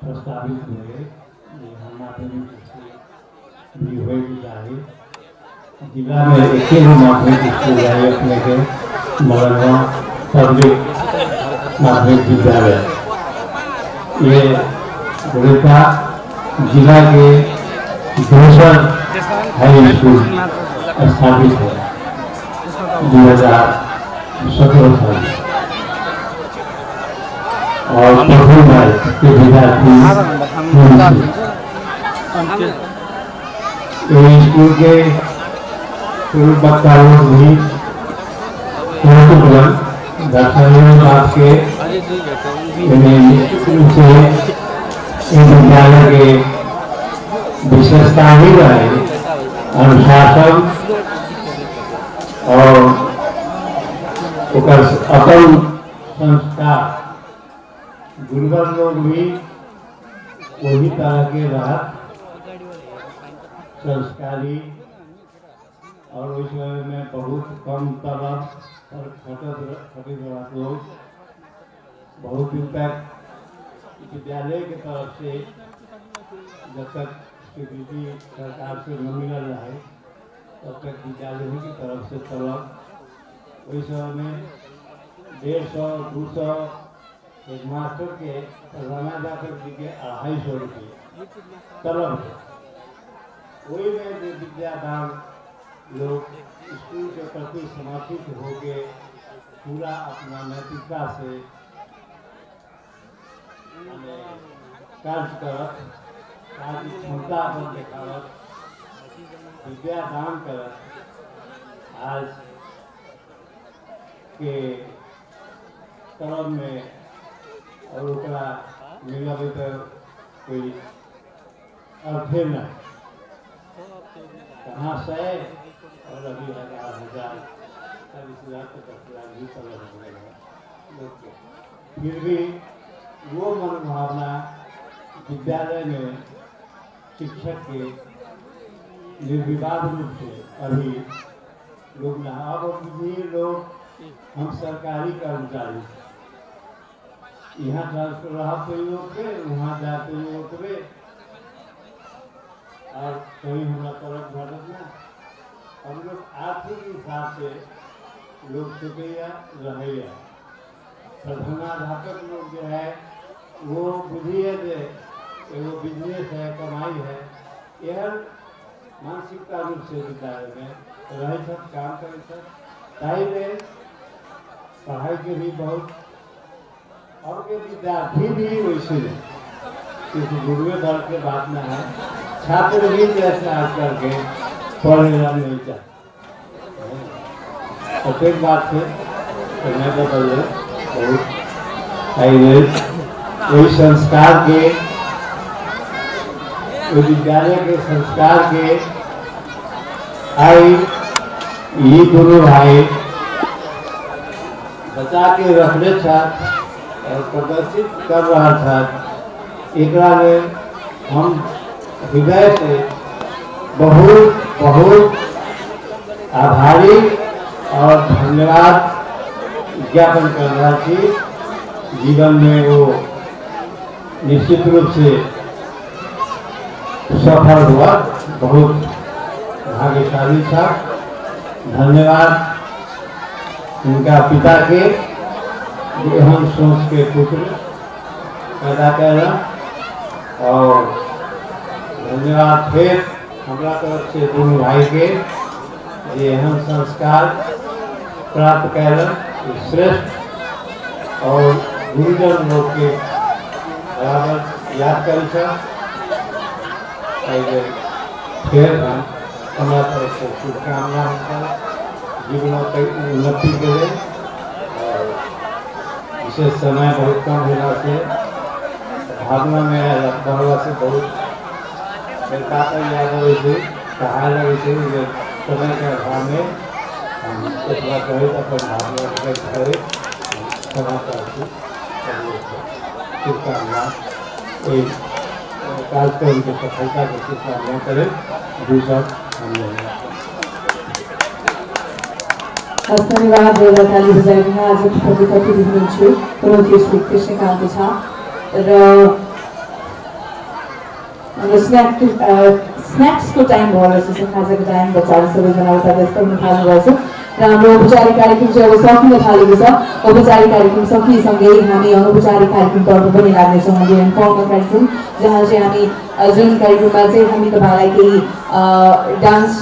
Speaker 9: प्रस्तावित हुए हम माध्यमिक भी होगी जाए जिला में अकेले माध्यमिक स्कूल है अपने के मलंगवा पब्लिक माध्यमिक विद्यालय। ये गुड़िका जिला के दूसरा हाई स्कूल स्थापित है 2017 साल और प्रभु नायक के विद्यार्थी स्कूल के पूर्व वक्ता लोग भी दर्शकों आपके विद्यालय के विशेषता ही रहे अनुशासन और अपन संस्कार गुरुवर लोग भी वही तरह के रहत संस्कारी और उस समय में बहुत कम तरह और खटित लोग बहुत दिन तक विद्यालय की तरफ से जब तक स्वीकृति सरकार से न मिल रहा है तब तक विद्यालय की तरफ से तलब वही समय में 150-200 हेडमास्टर के रमादाकर जी के 250 रुपये तलब है। वही में जो विद्यादान लोग स्कूल के प्रति समर्पित होके पूरा अपना नैतिकता से कार्य करत कार्य क्षमता पर दिखावत विद्यादान करत आज के तरफ में और ओकरा मिलबे तो कोई अर्थे न कहाँ से और अभी 1000 40,000 तो 10,000 भी तरह फिर भी वो मनोभावना विद्यालय में शिक्षक के निर्विवाद रूप से अभी लोग न अब भी लोग हम सरकारी कर्मचारी यहाँ ट्रांसफर रहा पे वहाँ जाते उतरे और कहीं हमारा तरफ भारत में हम लोग आर्थिक हिसाब से लोग सुखैया रहैया प्रधानाध्यापक लोग जो है वो बुझिए वो बिजनेस है कमाई है यह मानसिकता रूप से विद्यालय में रहे सब काम करे सब ताई में पढ़ाई के भी बहुत और के विद्यार्थी भी वैसे क्योंकि गुरुए दल के बात में है छात्र भी जैसे आज करके पढ़ेगा नहीं चाहते प्रत्येक बात से तो मैं बताइए बहुत वही संस्कार के विद्यालय के संस्कार के आई ये दोनों भाई बचा के रखने था और प्रदर्शित कर रहा था एक में हम हृदय से बहुत बहुत आभारी और धन्यवाद ज्ञापन कर रहा थी। जीवन में वो निश्चित रूप से सफल हुआ बहुत भाग्यशाली था। धन्यवाद उनका पिता के हम सोच के पुत्र पैदा कर और धन्यवाद फिर हमारा तरफ से दोनों भाई के ये हम संस्कार प्राप्त कर श्रेष्ठ और गुरुजन लोग के बराबर याद कर फिर हमारा तरफ से शुभकामना जीवन की उन्नति के लिए और विशेष समय बहुत कम होने से भावना में रहला से बहुत याद हो कहा लगे समय के अभाव में हम इतना कहे अपन भावना करे समाचार शुभकामना कार्यक्रम की सफलता की शुभकामना करें दूसरा हम
Speaker 1: धन्यवाद ताली बजाइदिन आजको पत्रिका हुनुहुन्छ उनको कृष्णकालको छ र हाम्रो स्न्याक्सको टाइम भयो जस्तो छ, खाजाको टाइम। बच्चाहरू सबैजना उता व्यस्त हुन थाल्नुभएको छ र हाम्रो औपचारिक कार्यक्रम चाहिँ अब सकिन थालेको छ। औपचारिक कार्यक्रम सकिएसँगै हामी अनौपचारिक कार्यक्रमतर्फ पनि लाग्नेछौँ। हाम्रो इन्फर्मल कार्यक्रम जहाँ चाहिँ हामी जुन कार्यक्रममा चाहिँ हामी तपाईँलाई केही डान्स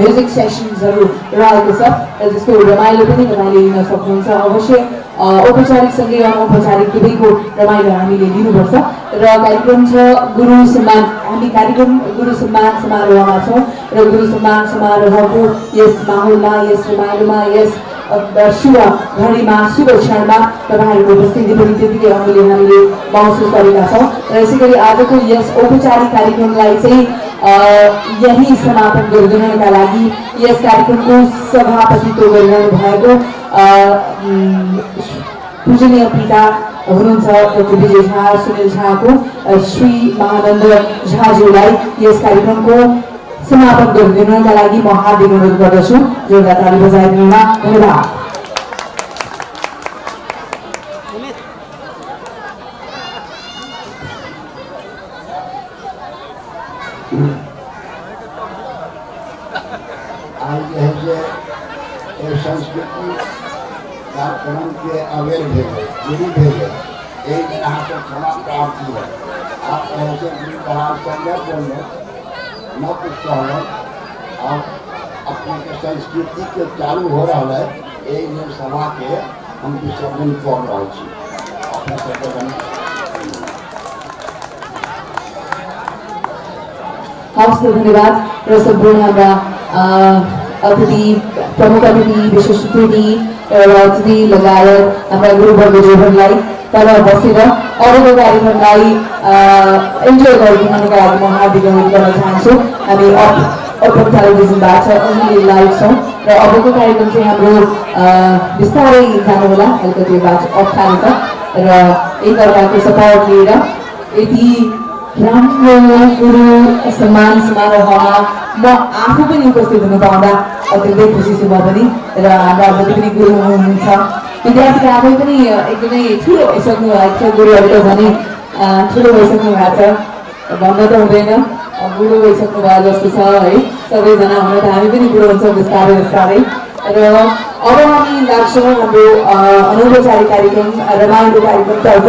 Speaker 1: म्युजिक सेसन्सहरू रहेको छ र त्यसको रमाइलो पनि तपाईँले लिन सक्नुहुन्छ। अवश्य औपचारिकसँगै अनौपचारिक दुवैको रमाइलो हामीले लिनुपर्छ। र कार्यक्रम छ गुरु सम्मान। हामी कार्यक्रम गुरु सम्मान समारोहमा छौँ र गुरु सम्मान समारोहको यस माहौलमा, यस रमाइलोमा, यस शुभ घडीमा, शुभ क्षणमा तपाईँहरूको उपस्थिति पनि त्यतिकै अमूल्य हामीले महसुस गरेका छौँ। र यसै गरी आजको यस औपचारिक कार्यक्रमलाई चाहिँ यही समापन गरिदिनका लागि यस कार्यक्रमको सभापतित्व गरिरहनु भएको पूजनीय पिता हुनुहुन्छ डाक्टर विजय झा, सुनिल झाको श्री महानन्द झाज्यूलाई यस कार्यक्रमको समापन गरिदिनका लागि म हार्दिक अनुरोध गर्दछु। जोरदार ताली बजाइदिनुमा धन्यवाद।
Speaker 7: आज ये संस्कृति कार्यक्रम के अवेल भेजे, गुरु भेजे, एक दिन यहाँ पर क्षमा प्राप्ति है। आप ऐसे गुरु बहार संदर्भ में न कुछ कहना, आप अपने के संस्कृति के चालू हो रहा है। एक दिन सभा के हम विसर्जन कर रहे छी। अपने सबके
Speaker 1: हवस्, धन्यवाद। र सम्पूर्ण हाम्रा अतिथि, प्रमुख अतिथि, विशेष अतिथि र अतिथि लगायत हाम्रा गुरुवर्गज्यूहरूलाई तल बसेर अरूको कार्यक्रमलाई इन्जोय गरिदिनुका लागि म हार्दिक अनुरोध गर्न चाहन्छु। हामी ओपन टेलिभिजनबाट अनलाइन लाइभ छौँ र अबको कार्यक्रम चाहिँ हाम्रो बिस्तारै जानुहोला, अलिकति बाटो अप्ठ्यारो छ र एकअर्काको सपोर्ट लिएर यति राम्रो गुरु सम्मान समारोहमा म आफू पनि उपस्थित हुन पाउँदा अत्यन्तै खुसी छु म पनि। र हाम्रा जति पनि गुरु हुनुहुन्छ, विद्यार्थी आफै पनि एकदमै ठुलो भइसक्नु भएको छ। गुरुहरू त झनै ठुलो भइसक्नु भएको छ, भन्न त हुँदैन, बुढो भइसक्नु भयो जस्तो छ है सबैजना। हुन त हामी पनि बुढो हुन्छौँ बिस्तारै बिस्तारै। र अब हामी लाग्छौँ हाम्रो अनौपचारिक कार्यक्रम, रमाइलो कार्यक्रमतर्फ।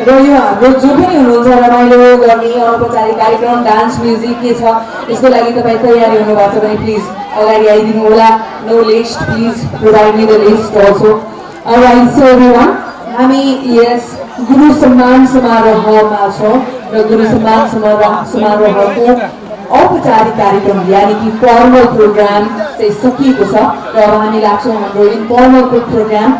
Speaker 1: र यो हाम्रो जो पनि हुनुहुन्छ रमाइलो गर्ने अनौपचारिक कार्यक्रम, डान्स, म्युजिक के छ यसको लागि तपाईँ तयारी हुनुभएको छ भने प्लिज अगाडि आइदिनु होला। No list, please provide me the list also. Alright, so everyone, हामी यस गुरु सम्मान समारोहमा छौँ र गुरु सम्मान समारोहको औपचारिक कार्यक्रम यानि कि फर्मल प्रोग्राम चाहिँ सकिएको छ र अब हामी लाग्छौँ हाम्रो इन्फर्मल प्रोग्राम